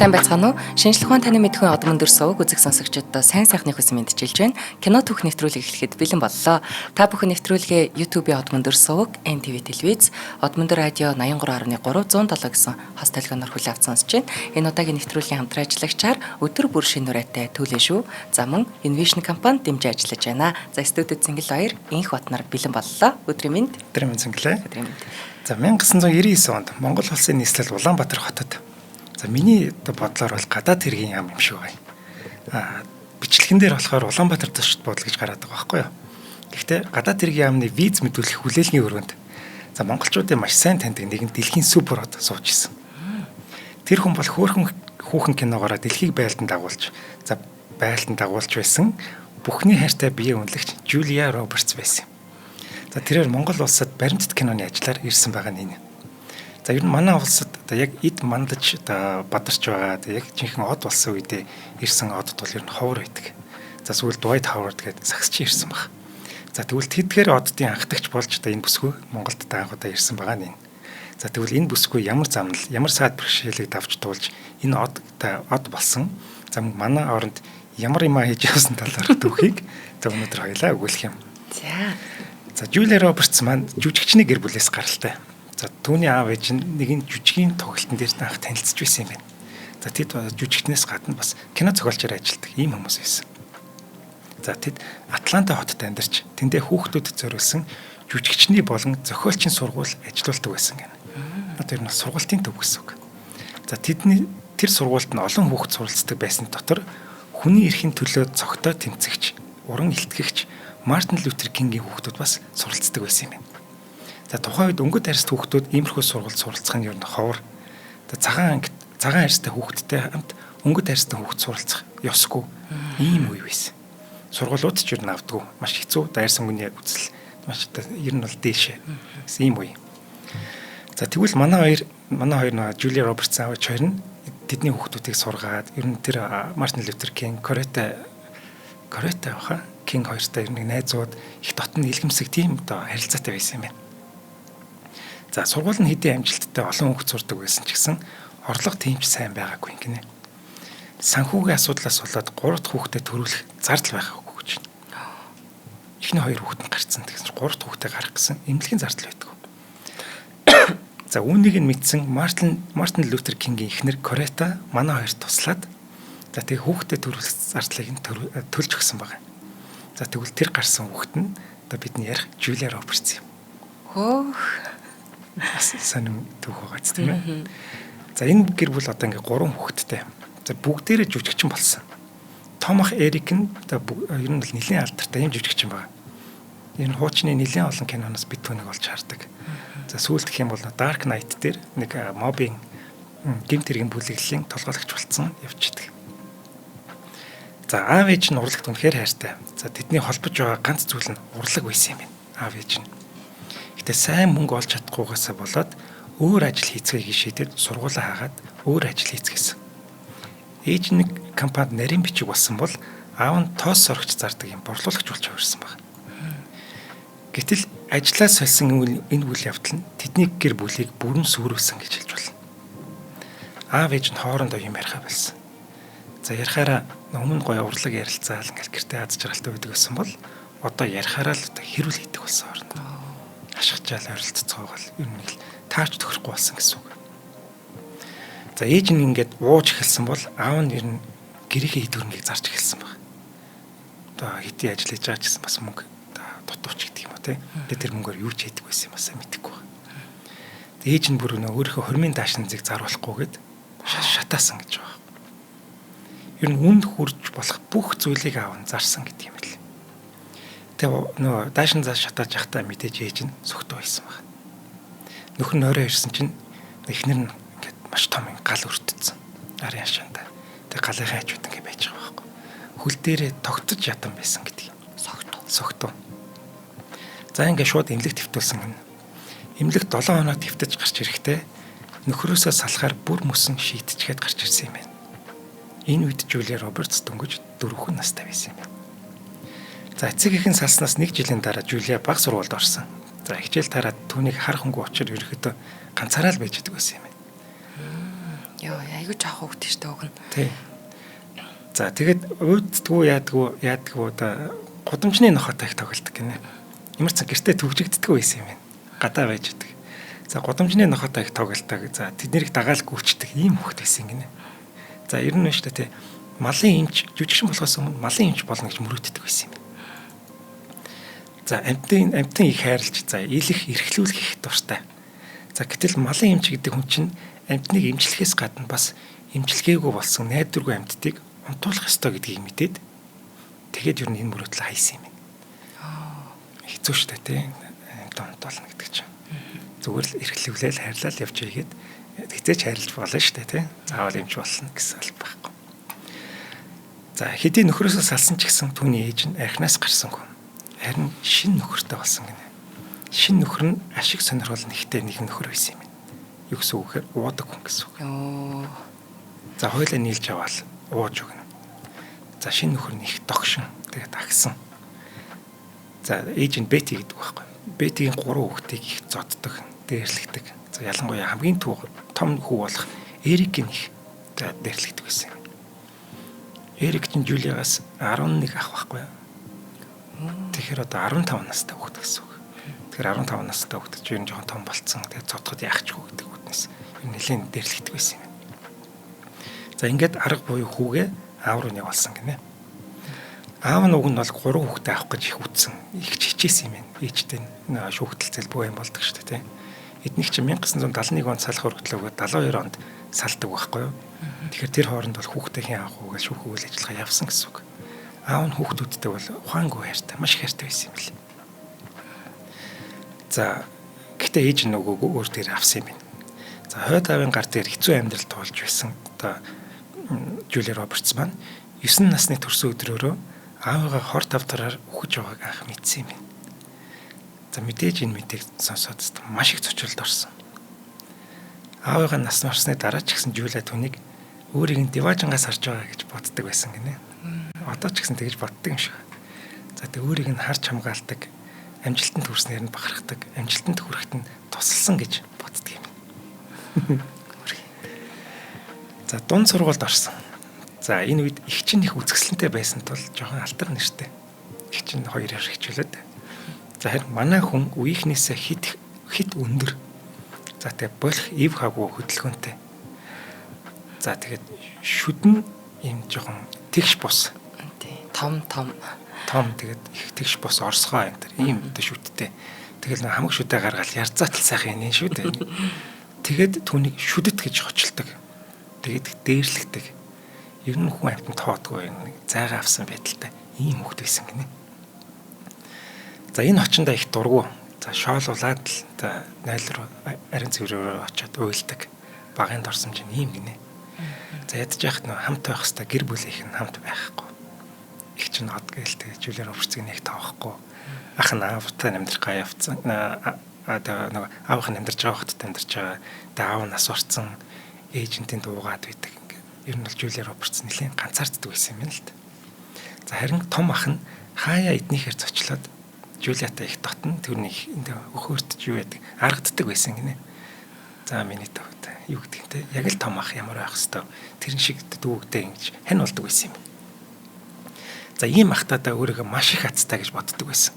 Сайн байцгаана уу? Шинжлэх ухаан таны мэдхүйн Одмон дөр сувг үзэг сонсогчдод сайн сайхны хүсэн мэндчилж байна. Кино түүх нэвтрүүлэг эхлэхэд бэлэн боллоо. Та бүхэн нэвтрүүлгээ YouTube-ийн Одмон дөр сувг, NTV телевиз, Одмон дөр радио 83.3 107 гэсэн хос толгойноор хүлээн авч сонсож байна. Энэ удаагийн нэвтрүүлгийн хамтран ажиллагчаар өдөр бүр шинэ нурайтай түлэн шүү. За мөн Invision компани дэмжиж ажиллаж байна. За студид Зингэл баяр инх батнаар бэлэн боллоо. Өдрийн мэнд. Өдрийн мэнд Зингэлээ. Өдрийн мэнд. За 1999 онд Монгол улсын нийслэл Улаанбаатар хотод. За миний одоо бодлоор бол гадаад хэргийн яам юм шиг байна. Бичлэгэн дээр болохоор Улаанбаатар зочд буудал гэж гараад байгаа байхгүй юу? Гэхдээ гадаад хэргийн яамны виз мэдүүлэх хүлээлгийн өрөөнд за монголчуудын маш сайн таньдаг нэгэн дэлхийн супер од сууж исэн. Тэр хүн бол хөөрхөн хүүхэн киногоороо дэлхийг байлдан дагуулж за байлдан дагуулж байсан бүхний хайртай бие үнэлэгч Жулия Робертс байсан юм. За тэрээр Монгол улсад баримтат киноны ажиллаар ирсэн байгаа нь энэ. За ер нь манай улсад одоо яг эд мандаж одоо бадарч байгаа одоо яг жинхэнэ од болсон үедээ ирсэн одод бол ер нь ховор байдаг. За сүүл Dwight Howard гэдэг сагсч ирсэн баг. За тэгвэл тэдгээр оддын анхдагч болж одоо энэ бүсгүй Монголд анх удаа ирсэн байгаа нь энэ. За тэгвэл энэ бүсгүй ямар замнал, ямар саад бэрхшээлийг давж туулж энэ од од болсон. За манай оронд ямар юм хийж явсан талаарх түүхийг за өнөөдөр хоёлаа өгүүлэх юм. За. За Жулия Робертс маань жүжигчний гэр бүлээс гаралтай. За түүний аав ээж нь нэгэн жүжигийн тоглолтын дээр анх танилцж байсан юм байна. За тэд жүжигчнээс гадна бас кино зохиолчоор ажилладаг ийм хүмүүс байсан. За тэд Атланта хотод амьдарч тэндээ хүүхдүүдэд зориулсан жүжигчний болон зохиолчийн сургууль ажилуулдаг байсан гэнэ. Тэр нь сургуулийн төв гэсэн үг. За тэдний тэр сургуульд нь олон хүүхд суралцдаг байсан дотор хүний эрхийн төлөө цогтой тэмцэгч, уран илтгэгч Мартин Лютер Кингийн хүүхдүүд бас суралцдаг байсан юм байна. За тухайн үед өнгөт арьст хүүхдүүд иймэрхүү сургуульд суралцах нь ер нь ховор. За цагаан ангид цагаан арьстай хүүхдтэй хамт өнгөт арьстай хүүхд суралцах ёсгүй ийм үе байсан. Сургуулиуд ч ер нь авдаггүй. Маш хэцүү арьс өнгөний үзэл маш ер нь бол дээшээ гэсэн ийм үе. За тэгвэл манай хоёр нөгөө Жулия Робертс аавч хоёр нь тэдний хүүхдүүдийг сургаад ер нь тэр Мартин Лютер Кинг, Корета баха Кинг хоёртой ер нь найзууд их дотн илгэмсэг тийм одоо харилцаатай байсан юм байна. За сургууль нь хэдийн амжилттай олон хүүхд сурдаг байсан ч гэсэн орлого тийм ч сайн байгаагүй юм гинэ. Санхүүгийн асуудлаас болоод 3 дахь хүүхдэд төрүүлэх зардал байгаагүй гэж байна. Эхний 2 хүүхэд нь гарцсан тэгсэн чинь 3 дахь хүүхдээ гаргах гэсэн эмнэлгийн зардал байдаг. За үүнийг нь мэдсэн Мартин Лютер Кингийн эхнэр Корета манай хоёрт туслаад за тэг хүүхдэд төрүүлэх зардлыг нь төлж өгсөн байгаа. За тэгвэл тэр гарсан хүүхэд нь одоо бидний ярих Жулия Робертс юм. Хөөх. Бас сонин түүх байгаа ч тийм ээ. За энэ гэр бүл одоо ингээ 3 хүүхэдтэй. За бүгдээрээ жүжигчин болсон. Томах Эрик нь одоо ер нь бол нэлээд алдартай юм жүжигчин байгаа. Энэ хуучны нэлээд олон киноноос бид түүнийг олж хардаг. За сүүлд гэх юм бол Dark Knight дээр нэг мобын гэмт хэргийн бүлэглэлийн толгойлогч болсон явчихдаг. За аав ээж нь урлагт үнэхээр хайртай. За тэдний холбож байгаа ганц зүйл нь урлаг байсан юм байна. Аав ээж нь. Гэтэ сайн мөнгө олж чадахгүйгээсээ болоод өөр ажил хийцгээе гэж шийдээд сургуулаа хаагаад өөр ажил хийцгээсэн. Ээж нэг компанид нарийн бичиг болсон бол аав нь тоос сорогч зардаг юм борлуулагч болж хувирсан байна. Гэтэл ажлаа сольсон энэ үйл явдал нь тэдний гэр бүлийг бүрэн сүрүүлсэн гэж хэлж болно. Аав ээж нь хоорондоо юм яриахаа болсон. За ярихаараа өмнө гоё урлаг ярилцаал ингээл гэртээ аз жаргалтай байдаг байсан бол одоо ярихаараа л одоо хэрүүл хийдэг болсон хоорондоо. Хашгичаал ойролцоогоол ер нь л таарч тохирохгүй болсон гэсэн үг. За ээж нь ингээд ууж эхэлсэн бол аав нь ер нь гэрийнхээ хэдвэрнгийг зарж эхэлсэн баг. Одоо хэдий ажил хийж байгаа ч гэсэн бас мөнгө дутууч гэдэг юм уу те. Тэгээ тэр мөнгөөр юу ч хийдэг байсан юм бас мэдэхгүй байна. Ээж нь бүр нөө өөрийнхөө хормын даашинзыг заруулахгүйгээд шатаасан гэж байгаа. Ер нь үнд хүрж болох бүх зүйлийг аав нь зарсан гэдэг юм л. Тэгээ нөө даашин заа шатааж явахдаа мэдээж ээж нь сүхтөө байсан баг. Нөхөр нь орой ирсэн чинь эхнэр нь ингээд маш том гал өртөцсөн. Арын хашаанда. Тэгээ галынхаа хажууд ингээд байж байгаа байхгүй. Хөл дээрээ тогтож ятан байсан гэдэг юм. Согтуу. За ингээд шууд эмнэлэг твтүүлсэн гэнэ. Эмнэлэг 7 хоног твтэж гарч ирэхдээ нөхрөөсөө салахаар бүр мөсөн шийтчгээд гарч ирсэн юм байна. Энэ үед Жулия Робертс дөнгөж 4 настай байсан юм байна. За эцэг эхэн салснаас 1 жилийн дараа Жулия баг сургуульд орсон. За хичээл тараад түүнийг хар хөнгө учир ерөөхдөө ганцаараа л байж идэг байсан юм байна. Йоо, айгүй Айгүй жоох хүүхэд шүү дээ уг нь. Тий. За тэгээд уйддгүү яадгүй одоо гудамжны нохотой их тоглолдог гинэ. Ямар ч гэртээ төвжигддэггүй байсан юм байна. Гадаа байж идэг. За гудамжны нохотой их тоглолдог. За тэднийг дагаал гүйчдэг ийм хүүхэд байсан гинэ. За ер нь шүү дээ тий. Малын эмч жүжигчин болохоос өмнө малын эмч болно гэж мөрөөддөг байсан юм. За амьтан их хайрлаж за илэх эрхлүүлэх их дуртай. За гэтэл малын эмч гэдэг хүн чинь амьтныг эмчлэхээс гадна бас эмчилгээгүй болсон найдваргүй амьтдыг унтуулах ёстой гэдгийг мэдээд тэгээд ер нь энэ мөрөөдлөө хайсан юм байна. Хэцүү шүү дээ тий. Амьтан унтуулна гэдэг чинь. Зүгээр л эрхлүүлээл хайрлал явж ийгээд хэзээ ч хайрлаж болно шүү дээ тий. Заавал эмч болно гэсэн аль байхгүй. За хэдий нөхрөөсөө салсан ч гэсэн түүний ээж нь архинаас гарсангүй. Харин шин нөхөртэй болсон гинэ. Шин нөхөр нь ашиг сонирхол нэгтэй нэгэн нөхөр байсан юм байна. Юу гэсэн үг гэхээр уудаг хүн гэсэн үг. За хойлоо нийлж аваад ууж өгнө. За шин нөхөр нь их догшин тэгээд агсан. За ээж нь Бетти гэдэг байхгүй. Беттигийн 3 хүүхдийг их зоддог, дээрлэгдэг. За ялангуяа хамгийн том хүү болох Эрик нь их за дээрлэгдэг байсан юм. Эрик чинь Жулиагаас 11 ах байхгүй юу? Тэгэхээр одоо 15 настай хүүхэд гэсэн үг. Тэгэхээр 15 настай хүүхэд чинь ер нь жоохон том болцсон. Тэгээд зодоход яах ч үгүй гэдэг үднэс ер нь нэлээд дээрлэгдэг байсан юм. За ингээд арга буюу хүүгээ аав руу явуулсан гинэ. Аав нь уг нь бол 3 хүүхдээ авах гэж их үтсэн. Их хичээсэн юм байна. Ээжтэй шүүхтэлцэл бүх юм болдог шүү дээ, тий. Эднийх чинь 1971 онд салах өргөдлөөгөө 72 онд салдаг байхгүй юу? Тэгэхээр тэр хооронд бол хүүхдээ хэн авах уу гэж шүүх үйл ажиллагаа явсан гэсэн үг. Аав нь хүүхдүүдтэй бол ухаангүй хайртай, маш их хайртай байсан юм лээ. За гэхдээ ээж нь нөгөөгөө өөр дээр авсан юм байна. За хойд аавын гар дээр хэцүү амьдрал туулж байсан. Одоо Жулия Робертс маань 9 насны төрсөн өдрөөрөө аавыгаа хор тавдраар үхэж байгааг анх мэдсэн юм байна. За мэдээж энэ мэдээг сонсоод маш их цочролд орсон. Аавыгаа нас барсны дараа ч гэсэн Жулия түүнийг өөрийг нь диваажингаас харж байгаа гэж боддог байсан гинэ. Одоо ч гэсэн тэгж боддог юм шиг. За тэг өөрийг нь харж хамгаалдаг, амжилтанд хүрснээр нь бахархдаг, амжилтанд хүрэхэд нь тусалсан гэж боддог юм. За дунд сургуульд орсон. За энэ үед эгч нь их үзэсгэлэнтэй байсан тул жоохон алтар нэртэй. Эгч нь хоёр явш хичээлээд. За харин манай хүн үеийнхнээсээ хит өндөр. За тэгээ болох ив хагуу хөдөлгөөнтэй. За тэгээд шүдэн юм жоохон тэгш бус. Тий. Том том тэгээд их тэгш бус орсгоо энэ төр ийм одоо шүдтэй. Тэгэл нэг хамаг шүдэ гаргаал ярзаатал сайхан юм шүү дээ. Тэгээд түүнийг шүдэт гэж хочилдог. Тэгээд дээрлэгдэг. Ер нь хүн амьтан тоодгүй нэг зайгаа авсан байдалтай ийм хүүхэд байсан гинэ. За энэ очиндаа их дургу. За шоолуулаад л за найл руу ариун цэврээр очиод уйлдаг. Багын дорсомж нь ийм гинэ. За ядж яхад нөө хамт байх хэвээр гэр бүлийнх нь хамт байхгүй. Их чинь од гээл тэгээ Жулия Робертсыг нэг тоохгүй. Ах нь аавтай амьдрах гай явцсан. Тэгээ нэг аавынх нь амьдарч байгаа хотод амьдарч байгаа. Тэгээ аав нас барцсан эйжентийн дуугаад байдаг. Ер нь бол Жулия Робертс нэлийн ганцаарддаг байсан юм л да. За харин том ах нь хаяа эднийхээр зочлоод Жулиатай их дотно тэрний өхөөртж юу яадаг аргаддаг байсан гинэ. За миний төвд юу гэдэг юм те яг л том ах ямар байх хэвээр тэрэн шиг дүүгтэй ингэж хань болдог байсан юм. За ийм ахтаадаа өөрийгөө маш их азтай гэж боддог байсан.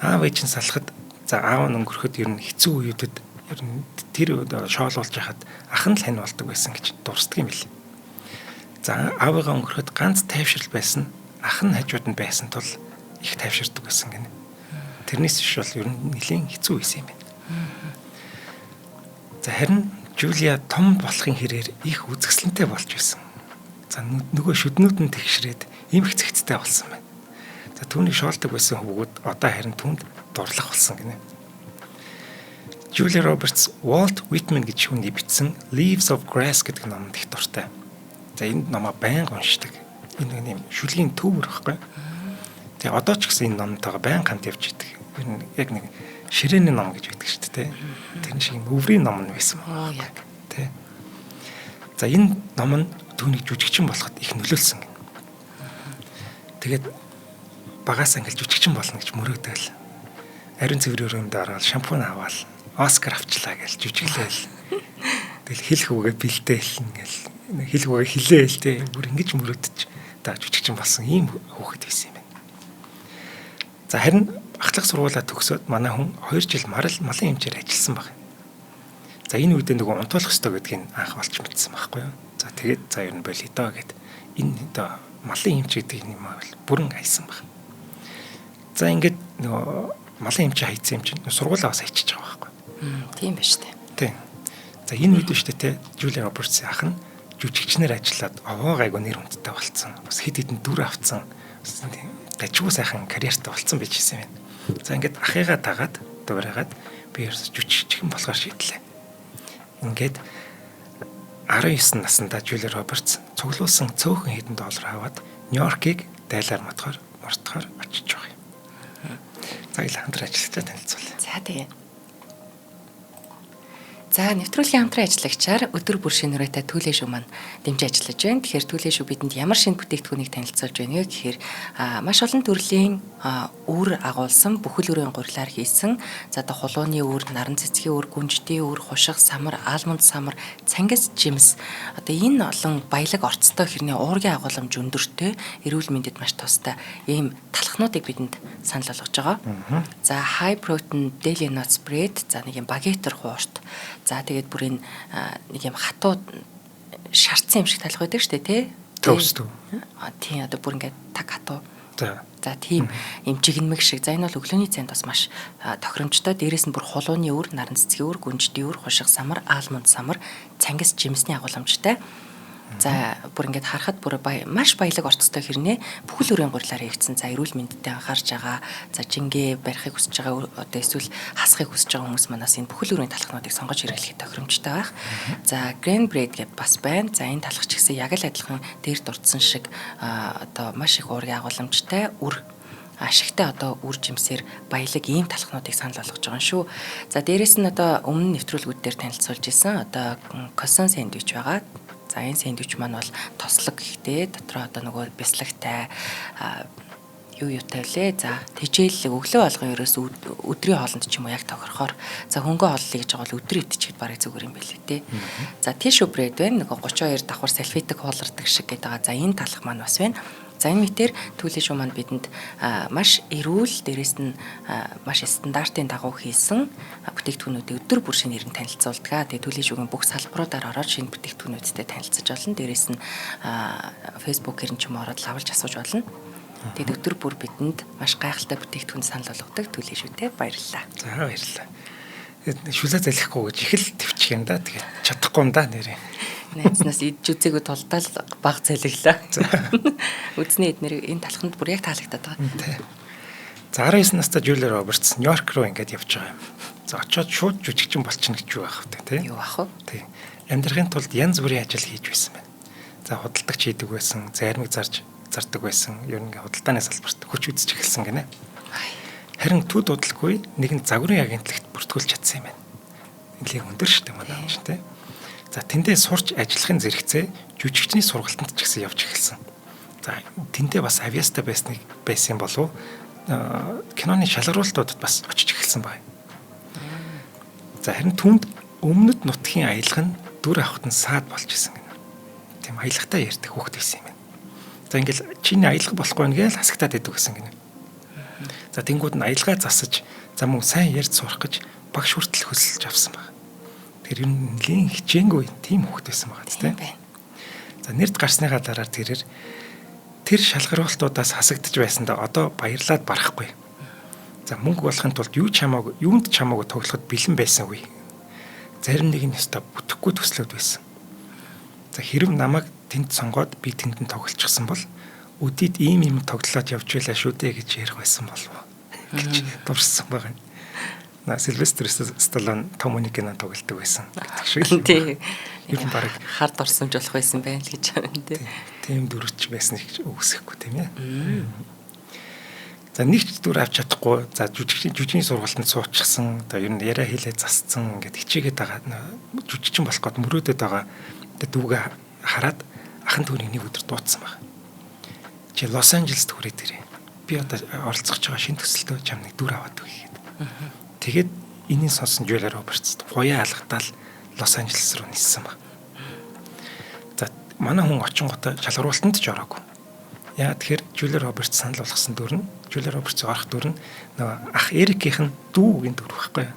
Аав ээж нь салахад за аав нь өнгөрөхөд ер нь хэцүү үеүүдэд ер нь тэр шоолуулж яхад ах нь л хань болдог байсан гэж дурсдаг юм билээ. За аавыгаа өнгөрөхөд ганц тайвшрал байсан ах нь хажууд нь байсан тул их тайвширдаг байсан гинэ. Тэрнээс биш бол ер нь нэлийн хэцүү байсан юм байна. За харин Жулия том болохын хэрээр их үзэсгэлэнтэй болж байсан. За нөгөө шүднүүд нь тэгшрээд эмх цэгцтэй болсон байна. За түүнийг шоолдог байсан хөвгүүд одоо харин түүнд дурлах болсон гинэ. Жулия Робертс Уолт Уитмен гэж хүний бичсэн Leaves of Grass гэдэг номонд их дуртай. За энэ номоо байнга уншдаг. Энэ нэг юм шүлгийн төвөр байхгүй. Тэгээ одоо ч гэсэн энэ номтойгоо байнга хамт явж идэг. Ер нь яг нэг ширээний ном гэж байдаг шүү дээ. Тэр шиг юм өврийн ном нь байсан байна. Яг. Тэ. За энэ ном нь түүнийг жүжигчин болоход их нөлөөлсөн гэнэ. Тэгээд багаас ангил жүжигчин болно гэж мөрөөдөөл. Ариун цэврийн өрөөнд ороод шампунь аваад Оскар авчлаа гэж жүжиглээл. Тэгэл хэлэх үгээ бэлдээлнэ гэл хэлэх үгээ хилээл те бүр ингэж мөрөөдөж одоо жүжигчин болсон ийм хүүхэд байсан юм байна. За харин ахлах сургуулаа төгсөөд манай хүн 2 жил малын эмчээр ажилласан баг. За энэ үедээ нөгөө унтуулах ёстой гэдгийг анх олж мэдсэн байхгүй юу. За тэгээд за ер нь болиё доо гэд энэ одоо малын эмч гэдэг юм бол бүрэн хайсан баг. За ингээд нөгөө малын эмч хайцсан юм чинь сургуулаа бас хайчиж байгаа байхгүй. Тийм ба штэ. Тийм. За энэ үед штэ те Жулия Робертсын ах нь жүжигчнэр ажиллаад овоо гайгүй нэр хүндтэй болцсон. Бас хэд хэдэн дүр авцсан. Бас тийм гажгүй сайхан карьертай болцсон байж ирсэн юм байна. За ингээд ахыгаа дагаад дуурайгаад би ерөөсө жүжигчин болохоор шийдлээ. Ингээд 19 наснда Жулия Робертс цуглуулсан цөөхөн хэдэн доллар аваад Нью-Йоркийг дайлаар мортохоор очиж байгаа юм. За ил хамтран ажиллагчдаа танилцуулъя. За тэгээ. За нэвтрүүлгийн хамтран ажиллагчаар өдөр бүр шинэ хүрээтэй Түлээ шүү маань дэмжиж ажиллаж байна. Тэгэхээр Түлээ шүү бидэнд ямар шинэ бүтээгдэхүүнийг танилцуулж байна вэ гэхээр маш олон төрлийн үр агуулсан бүхэл өрийн гурилаар хийсэн. За одоо хулууны үр, наран цэцгийн үр, гүнждийн үр, хушиг, самар, алмонд самар, цангис жимс одоо энэ олон баялаг орцтой хэрнээ уургийн агуулмж өндөртэй эрүүл мэндэд маш тустай ийм талхнуудыг бидэнд санал болгож байгаа. За high protein daily nuts bread, за нэг юм багетер хуурт. За тэгээд бүр энэ нэг юм хатуу шарцсан юм шиг талах байдаг шүү дээ, тий? Тост үү? Тийм одоо бүр ингээд таг хатуу. За. За тийм юм жигнэмэг шиг. За энэ бол өглөөний цайнд бас маш тохиромжтой. Дээрээс нь бүр хулууны үр, наран цэцгийн үр, гүнждийн үр, хушиг самар, алмонд самар, цангис жимсний агуулмжтай. За бүр ингээд харахад бүр маш баялаг орцтой хэрнээ бүхэл өрийн гурилаар хийгдсэн. За эрүүл мэндэд анхаарч байгаа, за жингээ барихыг хүсэж байгаа, одоо эсвэл хасахыг хүсэж байгаа хүмүүс манаас энэ бүхэл өрийн талхнуудыг сонгож хэрэглэхэд тохиромжтой байх. За grain bread гэдээ бас байна. За энэ талх ч гэсэн яг л адилхан дээр дурдсан шиг одоо маш их уургийн агуулмжтай үр ашигтай одоо үр жимсээр баялаг ийм талхнуудыг санал болгож байгаа юм шүү. За дээрэс нь одоо өмнө нэвтрүүлгүүд дээр танилцуулж исэн одоо косон сэндвич байгаа. За энэ сэндвич маань бол тослог гэхдээ дотроо одоо нөгөө бяслагтай юу юутай влээ. За тэжээллэг өглөө болгон ерөөс өдрийн хоолнд ч юм уу яг тохирохоор за хөнгөө хооллоё гэж байгаа бол өдөр идчихэд барыг зүгээр юм билээ те. За tissue bread байна. Нөгөө 32 давхар салфетик хуулардаг шиг гэдэг байгаа. За энэ талх маань бас байна. За энэ мэтэр Түлээ шүү маань бидэнд маш эрүүл, дээрэс нь маш стандартын дагуу хийсэн бүтээгдэхүүнүүдийг өдөр бүр шинээр нь танилцуулдаг. Тэгээ Түлээ шүүгийн бүх салбаруудаар ороод шинэ бүтээгдэхүүнүүдтэй танилцаж болно. Дээрэс нь Facebook-ээр нь ч юм ороод лавлж асууж болно. Тэгээд өдөр бүр бидэнд маш гайхалтай бүтээгдэхүүн санал болгодог Түлээ шүүтэй баярлалаа. За баярлалаа. Шүлээ залхихгүй гэж их л төвчих юм да. Тэгээд чадахгүй юм да нэрээ. Найзнаас идж үзээгүй тулдаа л баг залхилаа. Үзний эднэр энэ талханд бүр яг таалагдаад байгаа. За 19 настай Жулия Робертс Нью-Йорк руу ингээд явж байгаа юм. За очиод шууд жүжигчин болчихно гэж юу байх вэ тий? Юу ах вэ? Тий. Амьдрахын тулд янз бүрийн ажил хийж байсан байна. За худалдагч хийдэг байсан, зайрмаг зарж зардаг байсан. Ер нь ингээд худалдааны салбарт хүч үзэж эхэлсэн гинэ. Харин төд удалгүй нэгэн загварын агентлагт бүртгүүлж чадсан юм байна. Нэлээн өндөр шүү дээ манай хүн чинь тий. За тэндээ сурч ажиллахын зэрэгцээ жүжигчний сургалтанд ч гэсэн явж эхэлсэн. За тэндээ бас авьяастай байсныг байсан болов киноны шалгаруултуудад бас очиж эхэлсэн байна. За харин түүнд өмнөд нутгийн аялга нь дүр авахт нь саад болж исэн гэнэ. Тийм аялгатай ярьдаг хүүхэд байсан юм байна. За ингээл чиний аялга болохгүй нэ гэж хасагтаад байдаг гэсэн гинэ. За тэнгууд нь аялгаа засаж за мөн сайн ярьж сурах гэж багш хүртэл хөсөлж авсан байна. Тэр юм нэлийн хичээнгүй тийм хүүхэд байсан байгаа Тийм тийм. байна. За нэрд гарсныхаа дараа тэрээр тэр шалгаруултуудаас хасагдж байсандаа одоо баярлаад барахгүй. За мөнгө болохын тулд юу ч хамаагүй, юунд ч хамаагүй тоглоход бэлэн байсан үе. Зарим нэг нь ёстой бүтэхгүй төслүүд байсан. За хэрв намайг тэнд сонгоод би тэнд нь тоглолцсон бол өдийд ийм юм тоглоод явж байлаа шүү дээ гэж ярих байсан болов гэж дурссан байгаа юм. На Сильвестр Сталлоне том үний кино тоглолдог байсан гэдэг шиг л. Тий. Ер нь бараг хар дурсамж болох байсан байна л гэж байна тий. Тийм дүрч байсан гэж үгүйсэхгүй тийм ээ. За нэг ч дүр авч чадахгүй. За жүжигчний сургалтанд суучихсан. Одоо ер нь яриа хэлээ засцсан ингээд хичээгээд байгаа. Жүжигчин болох гээд мөрөөдөд байгаа. Тэгээ дүүгээ хараад ахан түүнийг нэг өдөр дуудсан байна. Чи Лос Анжелест хүрээд ирээ. Би одоо оролцох гэж байгаа шинэ төсөлтөө чам нэг дүр аваад өгье гээд. Тэгээд энийг сонсон Жулия Робертс хуяа алгадаал Лос Анжелес руу ниссэн баг. За манай хүн очингуудаа шалгаруултанд ч ороогүй. Яа тэгэхээр Жулия Робертс санал болгосон дүр нь Жулия Робертс орох дүр нь нөгөө ах Эрикийнх нь дүүгийн дүр байхгүй юу?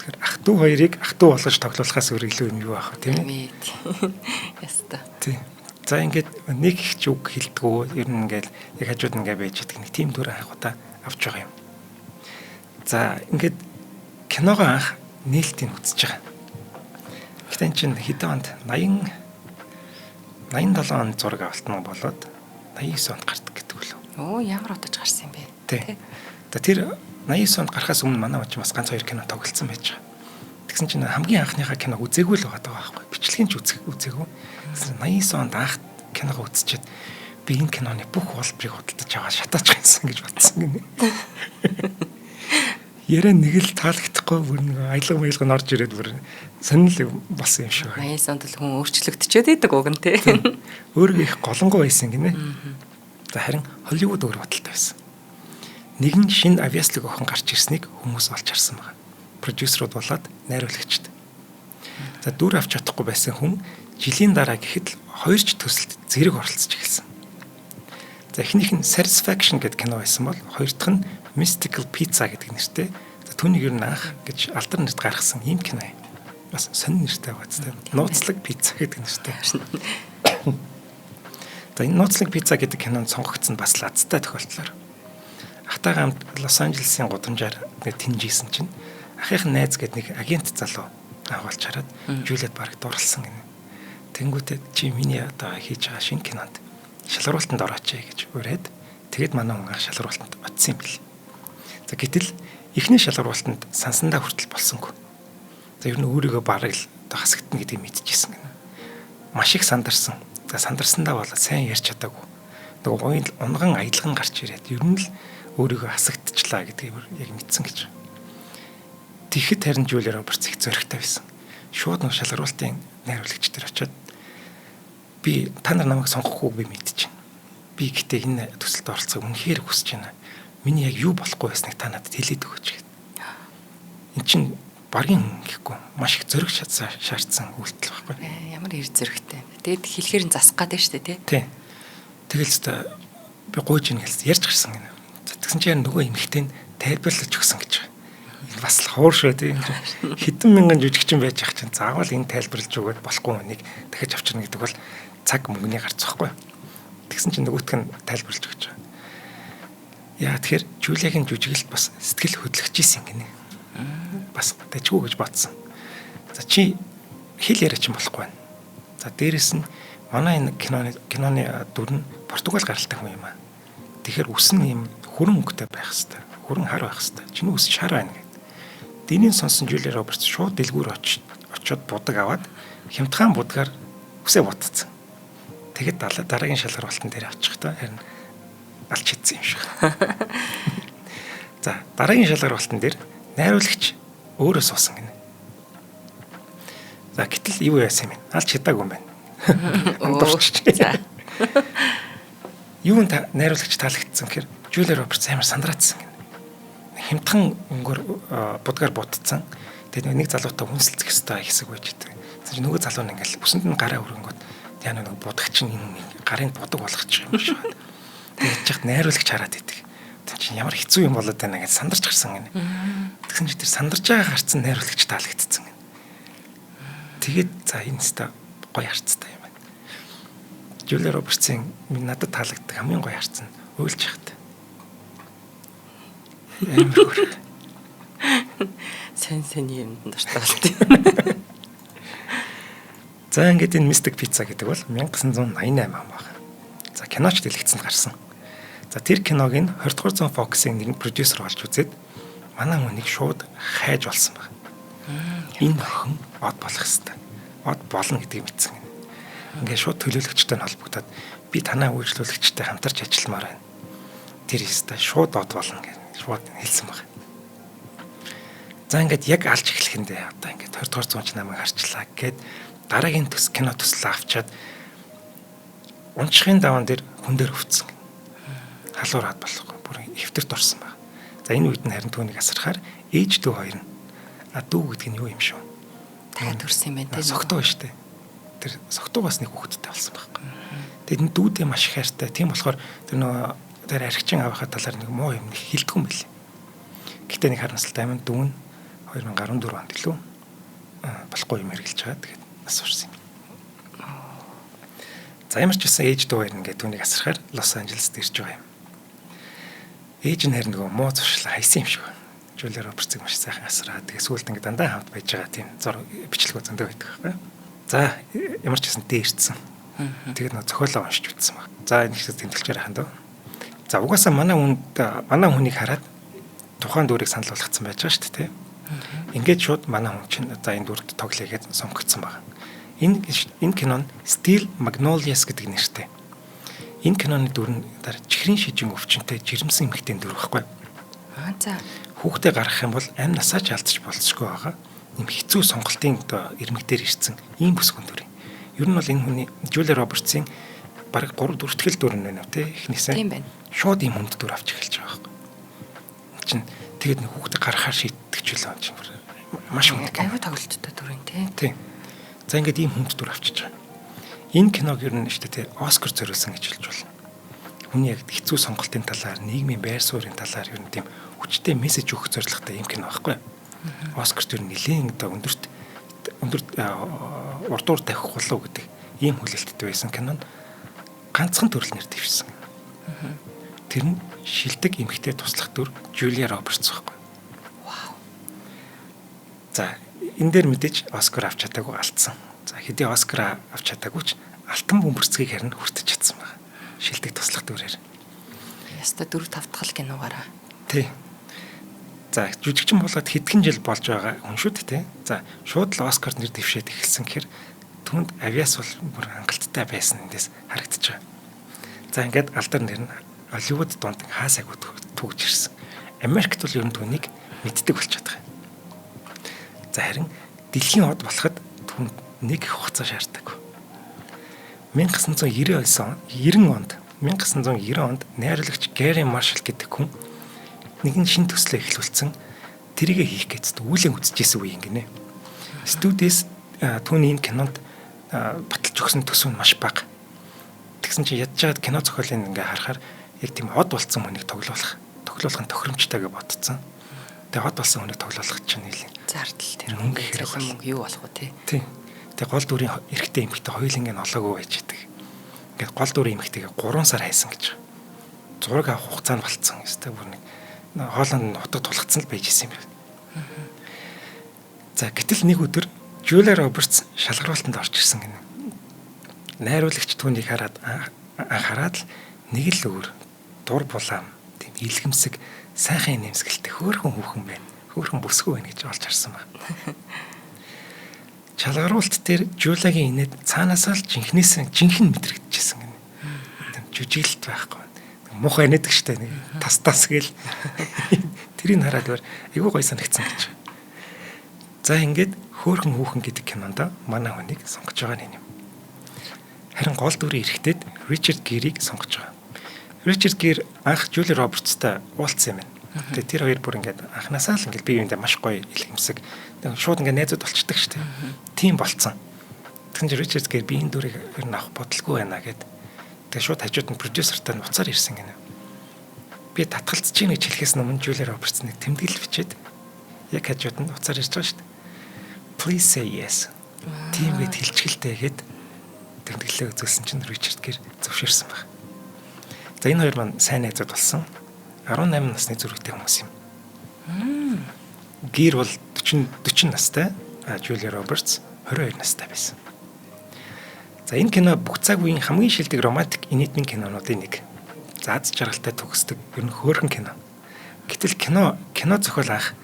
Тэгэхээр ах дүү хоёрыг ах дүү болгож тоглуулахаас өөр илүү юм юу аах вэ, тийм ээ? Яста. Тий. За ингээд нэг их ч үг хэлдэггүй, ер нь ингээд яг хажууд ингээд байж идэг нэг тийм дүр анх удаа авч байгаа юм. За ингээд киногоо анх нээлтийг үзэж байгаа. Гэтэ эн чинь хэдэн онд 80 87 онд зураг авалт нь болоод 89 онд гардаг гэдэг үлээ. Оо, ямар удаж гарсан юм бэ? Тий. За, тэр 89 онд гарахаас өмнө манай хүн бас ганц хоёр кино тоглолцсон байж байгаа. Тэгсэн чинь хамгийн анхныхаа киног үзээгүй л байгаа байхгүй. Бичлэгийн ч үзээгүй. 89 онд анх киногоо үзчихэд би энэ киноны бүх хуулбарыг худалдаж аваад шатаачих юмсан гэж бодсон гинэ. Яриа нэг л таалагдахгүй, бүр нэг аялга маялга нь орж ирээд бүр сонирхол болсон юм шиг байна. 89 онд л хүн өөрчлөгдчихэд байдаг уг нь, тий. Өөрийгөө их голонгоо байсан гинэ. За, харин Холливуд өөр бодолтой байсан. Нэгэн шинэ авьяаслаг охин гарч ирснийг хүмүүс олж харсан байна. Продюсерууд болоод найруулагчид. За, дүр авч чадахгүй байсан хүн жилийн дараа гэхэд л хоёр ч төсөлд зэрэг оролцож эхэлсэн. За, эхнийх нь Satisfaction гэдэг кино байсан бол хоёр дахь нь Mystical Pizza гэдэг нэртэй. За, түүнийг ер нь анх гэж алдар нэрт гаргасан ийм кино юм. Бас сонин нэртэй байгаа зү. Нууцлаг пицца гэдэг нэртэй. За, энэ Нууцлаг пицца гэдэг кинонд сонгогдсон бас лазтай тохиолдлоор ахтайгаа хамт Лос Анжелесын гудамжаар нэг тэнжижсэн чинь ахынх нь найз гэдэг нэг агент залуу агуулж хараад Жулиад бараг дурлсан гинэ. Тэнгүүтээ чи миний одоо хийж байгаа шинэ кинонд шалгаруултанд орооч гэж уриад, тэгээд манай хүн анх шалгаруултанд очсон юм бэл. За, гэтэл эхний шалгаруултанд сансандаа хүртэл болсонгүй. За, ер нь өөрийгөө бараг л одоо хасагдана гэдгийг мэдчихсэн гинэ. Маш их сандарсан. За, сандарсандаа болоод сайн ярьж чадаагүй. Нөгөө уян унган аялган гарч ирээд ер нь л өөрийгөө хасагдчихлаа гэдгийг яг мэдсэн гэж. Тэгэхэд харин Жулия Робертс их зоригтой байсан. Шууд нэг шалгаруултын найруулагч дээр очиод би та нар намайг сонгохгүй би мэдчихэв. Би гэхдээ энэ төсөлд оролцохыг үнэхээр хүсэж байна. Миний яг юу болохгүй байсныг та надад хэлээд өгөөч гэд. Эн чинь баргийн хүн гэхгүй маш их зориг шаардсан үйлдэл байхгүй. Ямар эр зөрөгтэй. Тэгээд хэлэхээр нь засах гээд шүү дээ, тий. Тий. Тэгэл өстой би гуйж ийн гэлс ярьж гарсан гинэ. Тэгсэн чинь нөгөө эмэгтэй нь тайлбарлаж өгсөн гэж байгаа. Энэ бас л ховор шүү, тий. Хэдэн мянган жүжигчин байж ах чинь заавал энэ тайлбарлаж өгөөд болохгүй хүнийг дахиж авчирна гэдэг бол цаг мөнгөний гарц байхгүй. Тэгсэн чинь нөгөөх нь тайлбарлаж өгч байгаа. Яа тэгэхээр Жулиагийн жүжиглэлт бас сэтгэл хөдлөж исэн гинэ. Бас дажгүй гэж бодсон. За, чи хэл яриа чинь болохгүй байна. За, дээрэс нь манай энэ киноны дүр нь Португал гаралтай хүн юм аа. Тэгэхээр үс нь ийм хүрэн өнгөтэй байх хэвээр. Хүрэн хар байх хэвээр. Чиний үс шар байна гэд. Динийг сонсон Жулия Робертс шууд дэлгүүр очиод будаг аваад хямдхан будгаар үсээ будцсан. Тэгээд дараагийн шалгаруултан дээр очихдоо харин алж хийцэн юм шиг. За, дараагийн шалгаруултан дээр найруулагч өөрөө суусан гинэ. За, гэтэл юу яасан юм бэ? Алж чадаагүй юм байна. Дурчиж. Юун найруулагч таалагдсан гэхээр Жулия Робертс амар сандраацсан гинэ. Хямдхан өнгөөр будгаар будцсан. Тэгээд нэг залуутай хүнсэлцэх ёстой хэсэг байж идэг. Тэр нөгөө залуу нь ингээл үсэнд нь гараа өргөнгөт яана нэг будагч нь энэ гарын будаг болгочих юм шиг байна. Тэгээд чигт найруулагч хараад идэг. Тэр чинь ямар хэцүү юм болоод байна гэж сандарч гарсан гинэ. Тэгсэн чинь тэр сандарч байгаа гарцсан найруулагч таалагдсан гинэ. Тэгээд за, энэ өстой гоё харцтай юм байна. Жулия Робертсын надад таалагддаг хамгийн гоё харц нь уйлж яхад. Амар хөөрхөн. Сайн сайн юмд дуртай болт юм. За, ингээд энэ Mystic Pizza гэдэг бол 1988 он байна. За, киноч дэлгэцэнд гарсан. За, тэр киног нь 20 дугаар зуун Fox-ын нэгэн продюсер олж үзээд манай хүнийг шууд хайж болсон байна. Энэ охин од болох хэвээр. Од болно гэдгийг мэдсэн. Ингээд шууд төлөөлөгчтэй нь холбогдоод би танай үйлчлүүлэгчтэй хамтарч ажилламаар байна. Тэр ёстой шууд од болно гэж шууд хэлсэн байна. За, ингээд яг алж эхлэхэндээ одоо ингээд 20 дугаар зуун ч намайг харчлаа гэд дараагийн төс кино төслөө авчаад унчхын даван дээр хүн дээр өвцсөн. Халуураад болохгүй бүр хэвтэрт орсон байна. За, энэ үед нь харин түүнийг асархаар ээж дүү хоёр нь, а дүү гэдэг нь юу юм шүү. Дахиад төрсөн юм байна тийм. Согтуу шүү дээ. Тэр согтуугаас нэг хүүхэдтэй болсон байхгүй. Тэгээд энэ дүүдээ маш их хайртай. Тийм болохоор тэр нөгөө тэр архичин авахаа талаар нэг муу юм нэг хилдэггүй юм билээ. Гэтэ нэг харамсалтай юм дүүн 2014 онд илүү болохгүй юм хэрглэж байгаа. Тэгээд нас урсан юм. За ямар ч байсан ээж дүү хоёр ингээд түүнийг асрахаар Лос Анжелест ирж байгаа юм. Ээж нь харин нөгөө муу зуршлаа хайсан юм шиг байна. Жулиа Робертсыг маш сайхан асраад тэгээ сүүлд ингээд дандаа хамт байж байгаа тийм зур бичлэг зөндөө байдаг байхгүй. За ямар ч байсан дээрцсэн. Тэгээд нөгөө зохиолоо уншиж үзсэн баг. За энэ ихсээ тэмдэглэжээр хаханд. За угаасаа манай хүнд манай хүнийг хараад тухайн дүрийг санал болгоцсон байж байгаа шүү дээ, тэ. Ингээд шууд манай хүн чинь за энэ дүрд тоглоё гэж сонгогдсон байна. Энэ кино нь Steel Magnolias гэдэг нэртэй. Энэ киноны дүр нь чихрийн шижин өвчнөд жирэмсэн эмэгтэйн дүр байхгүй. Аа за. Хүүхдээ гаргах юм бол амь насаа ч алдчих болцсохгүй байгаа. Нэм хэцүү сонголтын одоо ирмэг дээр ирсэн ийм бүсгүн дүр. Ер нь бол энэ хүний Жулиа Робертсын бараг 3 4 дахь дүр нь байна уу те эхнээсээ. Тийм байна. Шууд ийм хүнд дүр авч эхэлж байгаа байхгүй. Чин тэгээд нэг хүүхдээ гаргахаар шийддэг ч үлээ чинь маш хүнд. Аюу тоглолттой дүр юм те. Тийм. За ингээд ийм хүнд дүр авчиж байгаа. Энэ киног ер нь шүү дээ Оскар зориулсан гэж хэлж болно. Хүний яг хэцүү сонголтын талаар, нийгмийн байр суурийн талаар ер нь тийм хүчтэй мессеж өгөх зорилготой ийм кино байхгүй. Оскарт ер нь нэлээд одоо өндөрт өндөр урдуур тавих болов гэдэг ийм хүлээлттэй байсан кинонд ганцхан төрөл нэр дэвшсэн. Тэр нь шилдэг эмэгтэй туслах дүр Жулиа Робертс байхгүй. Вау. За энэ дээр мэдээж Оскар авч чадаагүй алдсан. За хэдий Оскар авч чадаагүй ч алтан бөмбөрцгийг харин хүртэж чадсан байна. Шилдэг туслах дүрээр. Яста 4 5 дахь киногаараа. Тий. За жүжигчин болоод хэдхэн жил болж байгаа хүн шүү дээ, тий. За шууд л Оскарт нэр дэвшээд эхэлсэн гэхээр түүнд авиас бол бүр хангалттай байсан эндээс харагдаж байгаа. За ингээд алдар нэр нь Холливуд дунд хаасаагүй түгж ирсэн. Америкт бол ер нь түүнийг мэддэг болчиход байгаа. За харин дэлхийн од болоход түүнд нэг их хугацаа шаарддаг. 1990 онд найруулагч Гэри Маршал гэдэг хүн нэгэн шинэ төслөө эхлүүлсэн. Тэрийгэ хийх гэж үүлэн үзчихсэн үе юм гинэ. Студиэс түүний энэ кинонд баталж өгсөн төсөв нь маш бага. Тэгсэн чинь ядж байгаад кино зохиолыг ингээ харахаар яг тийм од болцсон хүнийг тоглоулах нь тохиромжтой гэж бодсон. Тэгээ од болсон хүнийг тоглоулах чинь нийлэн зардал тэр мөнгө хэрэг мөнгө юу болох вэ те? Тий. Тэгээ гол дүрийн эрэгтэй эмэгтэй хоёуланг нь олоогүй байж идэг. Ингээд гол дүрийн эмэгтэйгээ 3 сар хайсан гэж. Зураг авах хугацаа нь болцсон. Өстэй бүр нэг хоолойнд нь утга тулгацсан л байж исэн юм байна. За гэтэл нэг өдөр Жулиа Робертс шалгаруултанд орж ирсэн гинэ. Найруулагч түүнийг хараад анхаарад л нэг л өөр дур булаам тийм илгэмсэг сайхан нэмсгэлтэй хөөрхөн хүүхэн байна. Хөөрхөн бүсгүй байна гэж олж харсан байна. Шалгаруулалт дээр Жулиагийн инээд цаанаасаа л жинхнээс жинхэнэ мэдрэгдэжсэн гинэ. Тийм жүжиглэлт байхгүй. Муухай инээдэг штэ нэг тас тас гээл тэрийг хараад өөр айгүй гоё санагдсан гэж. За ингээд хөөрхөн хүүхэн гэдэг кинонд манай хүнийг сонгож байгаа нь юм. Харин гол дүрийн эрэгтэйд Ричард Гирийг сонгож байгаа. Ричард Гир анх Жули Робертстай уулзсан юм байна. Тэгээ тэр хоёр бүр ингээд анханасаа л ингээд бие биендээ маш гоё илгэмсэг. Шууд ингээд найзууд болчдөг шүү дээ. Тийм болцсон. Тэгсэн чинь Ричард Гир би энэ дүрийг ер нь авах бодлого байна гэд. Тэгээ шууд хажууд нь продюсертай нь уцаар ирсэн гинэ. Би татгалзаж гин гэж хэлэхээс өмнө Жули Робертс нэг тэмдэглэл бичээд яг хажууд нь уцаар ирж байгаа шүү дээ. Please say yes. Тийм гэд хэлчихэлтэй гэд тэмдэглэлээ үзүүлсэн чинь Ричард Гир зөвшөөрсөн баг. За энэ хоёр маань сайн найзууд болсон. 18 насны зүрхтэй хүмүүс юм. Гир бол 40 настай, Жулиа Робертс 22 настай байсан. За энэ кино бүх цаг үеийн хамгийн шилдэг романтик инээдмийн кинонуудын нэг. За аз жаргалтай төгсдөг ер нь хөөрхөн кино. Гэтэл кино зохиол анх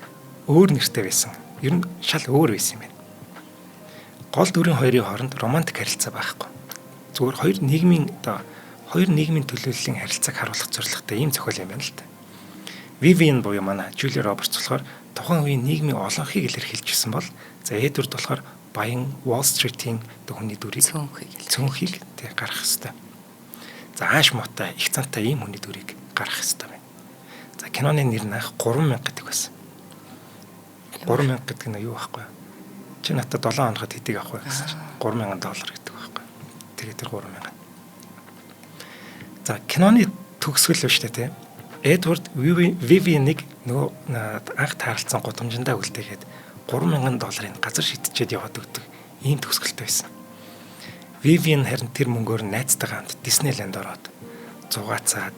өөр нэртэй байсан. Ер нь шал өөр байсан юм байна. Гол дүрийн хоёрын хооронд романтик харилцаа байхгүй. Зүгээр хоёр нийгмийн одоо хоёр нийгмийн төлөөллийн харилцааг харуулах зорилготой ийм зохиол юм байна л та. Vivian буюу манай Жули Робертс болохоор тухайн үеийн нийгмийн олонхийг илэрхийлж ирсэн бол за Эдвард болохоор баян Wall Street-ийн хүний дүрийг цөөнхийг тэг гаргах хэвээр. За ааш муутай их цантай ийм хүний дүрийг гаргах хэвээр байна. За киноны нэр нь анх 3000 гэдэг байсан. 3000 гэдэг нь юу байхгүй юу? Чи надад 7 хоногт хэдийг авах вэ гэсэн чинь $3000 гэдэг байхгүй. Тэгээд тэр 3000. За киноны төгсгөл биш үү те. Эдвард Вивианыг нөгөө анх таарлцсан гудамжиндаа үлдээгээд $3000 газар шидчихэд яваад өгдөг ийм төгсгөлтэй байсан. Вивиан харин тэр мөнгөөр найзтайгаа хамт Диснейленд ороод зугаацаад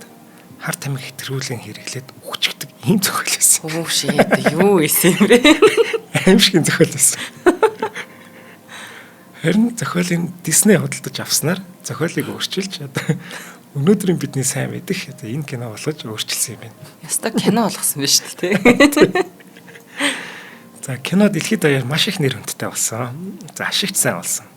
хар тамхи хэтрүүлэн хэрэглээд үхчихдэг ийм зохиол байсан. Оо shit, юу исэн юм бэ? Аимшигын зохиол байсан. Харин зохиолын Дисней худалдаж авснаар зохиолыг өөрчилж одоо өнөөдрийн бидний сайн мэдэх одоо энэ кино болгож өөрчилсөн юм байна. Яста кино болгосон биз шүү дээ. За кино дэлхийд даяар маш их нэр хүндтэй болсон. За ашигч сайн болсон.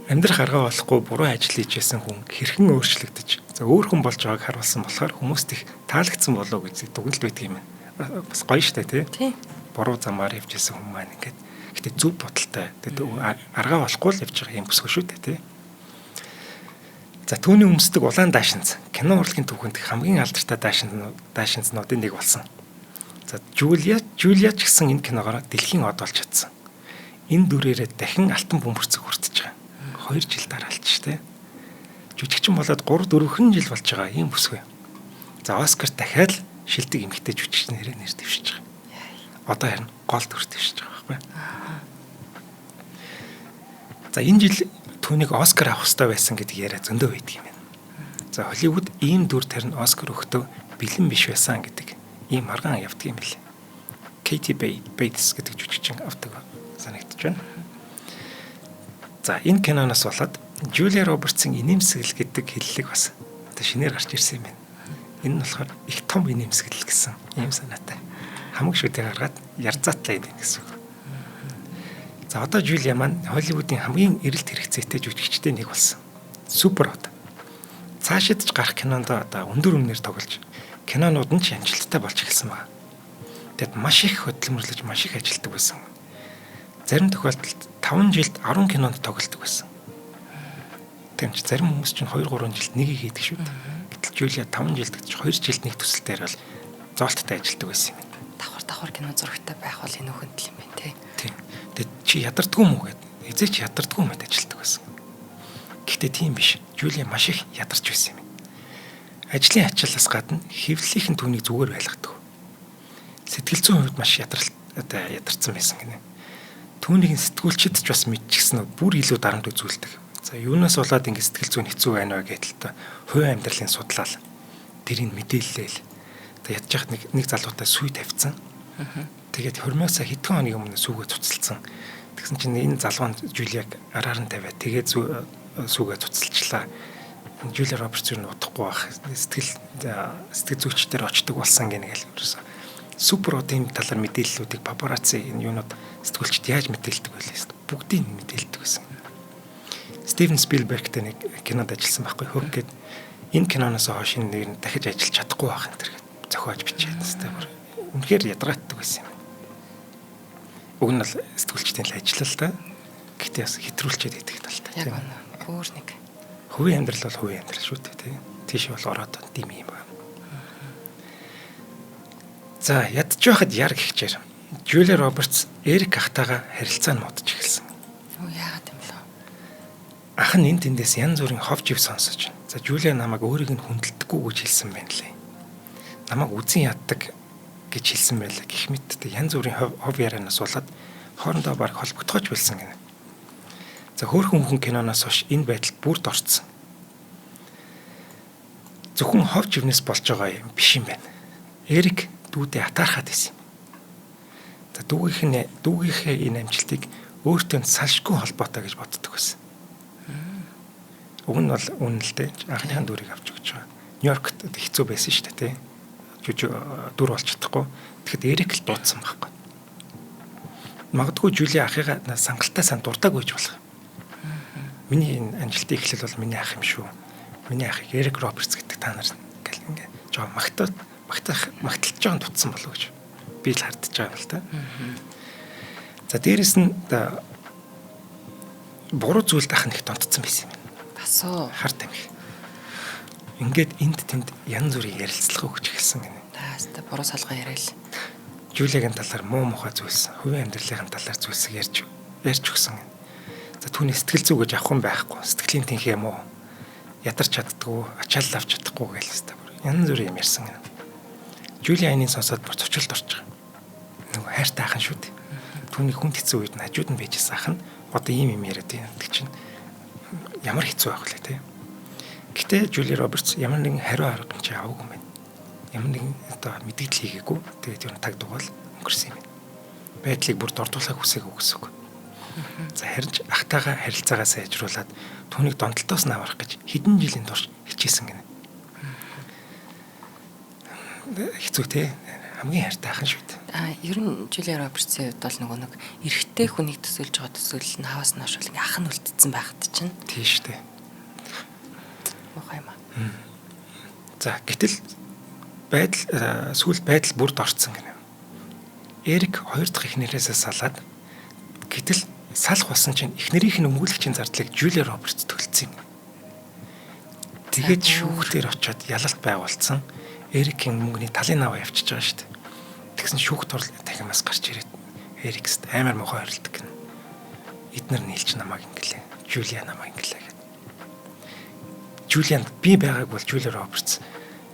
Амьдрах арга болохгүй буруу ажил хийж байсан хүн хэрхэн өөрчлөгдөж за өөр хүн болж байгааг харуулсан болохоор хүмүүст их таалагдсан болов гэж дүгнэлт байдаг юм байна. Бас гоё штэ тий. Буруу замаар явж исэн хүн маань ингээд гэтээ зөв бодолтой. Тэгээд аргаа болохгүй л явж байгаа юм бүсгүй шүү дээ тий. За түүний өмсдөг улаан даашинз кино урлагийн түүхэнд хамгийн алдартай даашинзнуудын нэг болсон. За Жулия ч гэсэн энэ киногоор дэлхийн од болж чадсан. Энэ дүрээрээ дахин алтан бөмбөрцөг хүртэж байгаа. 2 жил дараалж штэ. Жүжигчин болоод 3-4 жил болж байгаа ийм бүсгүй. За Оскар дахиад шилдэг эмэгтэй жүжигчин нэрээр нэр дэвшиж байгаа. Одоо харин гол дүр дэвшиж байгаа байхгүй. За энэ жил түүнийг Оскар авах ёстой байсан гэдэг яриа зөндөө байдаг юм байна. За Холливуд ийм дүр тарин Оскар өгөхдөө бэлэн биш байсан гэдэг ийм маргаан явдаг юм билээ. Кейти Бейтс гэдэг жүжигчин авдаг санагдаж байна. За энэ киноноос болоод Жулия Робертсын инээмсэглэл гэдэг хэллэг бас одоо шинээр гарч ирсэн юм байна. Энэ нь болохоор их том инээмсэглэл гэсэн ийм санаатай. Хамаг шүдэ гаргаад ярзаатлаа юм гэсэн үг. За одоо Жулия маань Холливуудын хамгийн эрэлт хэрэгцээтэй жүжигчтэй нэг болсон. Супер од. Цаашид ч гарах кинонд одоо өндөр өмнөр тоглож кинонууд нь ч амжилттай болж эхэлсэн байна. Тэгэд маш их хөдөлмөрлөж маш их ажилладаг байсан. Зарим тохиолдолд 5 жилд 10 кинонд тоглодог байсан. Тийм ч зарим хүмүүс чинь 2-3 жилд нэгийг хийдэг шүү дээ. Гэтэл Жулия 5 жилд гэж 2 жилд нэг төсөл дээр бол зоолттой ажилладаг байсан юм. Давхар кино зурагтай байх бол энэ хүндэл юм байна тий. Тийм. Тэгээд чи ядардгүй юм уу гэд. Эзээ чи ядардгүй юм гэд ажилладаг байсан. Гэхдээ тийм биш. Жулия маш их ядарч байсан юм. Ажлын ачааллаас гадна хэвлэлийнхэн түүнийг зүгээр байлгадаг. Сэтгэл зүйн хувьд маш ядарсан байсан гинэ. Түүнийг сэтгүүлчид ч бас мэдчихсэн нь бүр илүү дарамт үзүүлдэг. За юунаас болоод ингэ сэтгэл зүйн хэцүү байна вэ гэдэл та хувийн амьдралын судлал тэрийг мэдээллээл. Та ядж яхад нэг залуутай сүй тавьсан. Тэгээд хормоосаа хэдхэн хоногийн өмнө сүүгээ цуцалсан. Тэгсэн чинь энэ залуу нь Жулияг араар нь тавиад тэгээд сүүгээ цуцалчлаа. Жулия Робертс юу удахгүй байх сэтгэл зүйчдэр очдөг болсон гэнэ гэл ерөөсөө супер одын талаар мэдээллүүдийг папарацци энэ юунууд сэтгүүлчд яаж мэдээлдэг вэ гэсэн бүгдийг мэдээлдэг байсан. Стивен Спилбергтэй нэг кинонд ажилласан байхгүй хөх гээд энэ киноноос хойш энэ нэр нь дахиж ажиллаж чадахгүй байх энэ төр зохиож бичээд тест бүр үнэхээр ядраатдаг байсан юм. Уг нь бол сэтгүүлчдийн л ажил л да. Гэхдээ бас хэтрүүлчихэд идэх талтай тийм. Өөр нэг. Хувийн амьдрал бол хувийн амьдрал шүү дээ тийм. Тийш бол ороод дим юм байна. За ядж байхад яр гихчээр Жулия Робертс Эрик ахтайгаа харилцаа нь модож эхэлсэн. Оо яагаад юм бэлээ? Ах нь энэ тэндээс янз бүрийн хов жив сонсож. За Жулия намайг өөрийг нь хүндэлдэггүй гэж хэлсэн байна лээ. Намайг үзэн яддаг гэж хэлсэн байлаа. Гэх мэт янз бүрийн хов ярианаас болоод хоорондоо баг холбогдохож байсан гинэ. За хөөрхөн хүн киноноос хойш энэ байдалд бүрд орцсон. Зөвхөн хов живнээс болж байгаа юм биш юм байна. Эрик дүүдээ атаархаад байсан юм. За дүүгийнхээ энэ амжилтыг өөртөө салшгүй холбоотой гэж боддог байсан. Уг нь бол үнэн л дээ. Анхныхаа дүрийг авч өгч байгаа. Нью-Йоркт хэцүү байсан шүү дээ, тий. Жүжиг дүр болж чадахгүй. Тэгэхэд Эрик л дуудсан байхгүй. Магадгүй Жули ахыгаа сангалттай сан дурдаг байж болох. Миний энэ амжилтын эхлэл бол миний ах юм шүү. Миний ахыг Эрик Робертс гэдэг та нар ингээл ингээ жоо магтаад магталж байгаа дутсан болов гэж би л хардж байгаа юм л та. За дээрэс нь буруу зүйлд ах нэг донтцсон байсан юм. Бас уу. Хар тамхи. Ингээд энд тэнд янз бүрийн ярилцлага өгч эхэлсэн гинэ. Таастай буруу салгаа яриа л. Жулиагийн талаар муу мухай зүйлс, хувийн амьдралын талаар зүйлсийг ярьж өгсөн. За түүний сэтгэл зүй гэж авах юм байхгүй. Сэтгэлийн тэнхээ муу. Ядарч чаддгүй, ачаал авч чадахгүй гэл хэвээр бүр янз бүрийн юм ярьсан. Жулиа энийг сонсоод бүр цочролд орж байгаа. Нөгөө хайртай ахын шүү дээ. Түүний хүнд хэцүү үед нь хажууд нь байжсэн ах нь одоо ийм юм яриад байна гэдэг чинь ямар хэцүү байх вэ те. Гэтэ Жули Робертс ямар нэгэн хариу арга хэмжээ аваагүй юм байна. Ямар нэгэн одоо мэдгдэл хийгээгүй. Тэгээд ер нь таг дугаал өнгөрсөн юм байна. Байдлыг бүр дордуулахыг хүсээгүй гэсэн үг. За харин ч ахтайгаа харилцаагаа сайжруулад түүнийг донтолтоос нь аврах гэж хэдэн жилийн турш хичээсэн гинэ. Хэцүү те. Хамгийн хайртай ахын шүү дээ. Ер нь Жулиа Робертсийн хувьд бол нөгөө нэг эрэгтэй хүнийг төсөөлж байгаа төсөөлөл нь хаваас нь хойш ах нь үлдсэн байхад чинь. Тийм шүү дээ. Муухай юм аа. За гэтэл байдал сүүлд байдал бүрд орцсон гинэ. Эрик хоёр дахь эхнэрээсээ салаад гэтэл салах болсон чинь эхнэрийнх нь өмгөөлөгчийн зардлыг Жулиа Робертс төлсөн юм. Тэгээд шүүхтэр очиод ялалт байгуулсан. Эрикийн мөнгөний талын аваа явчихж байгаа шүү дээ. Тэгсэн шүүх турл танхимаас гарч ирээд Эрикст амар муухай хорилдог гинэ. Эднэр нийлж намайг ингэлээ. Жулиа намайг ингэлээ гэд. Жулианд би байгааг бол Жулиа Робертс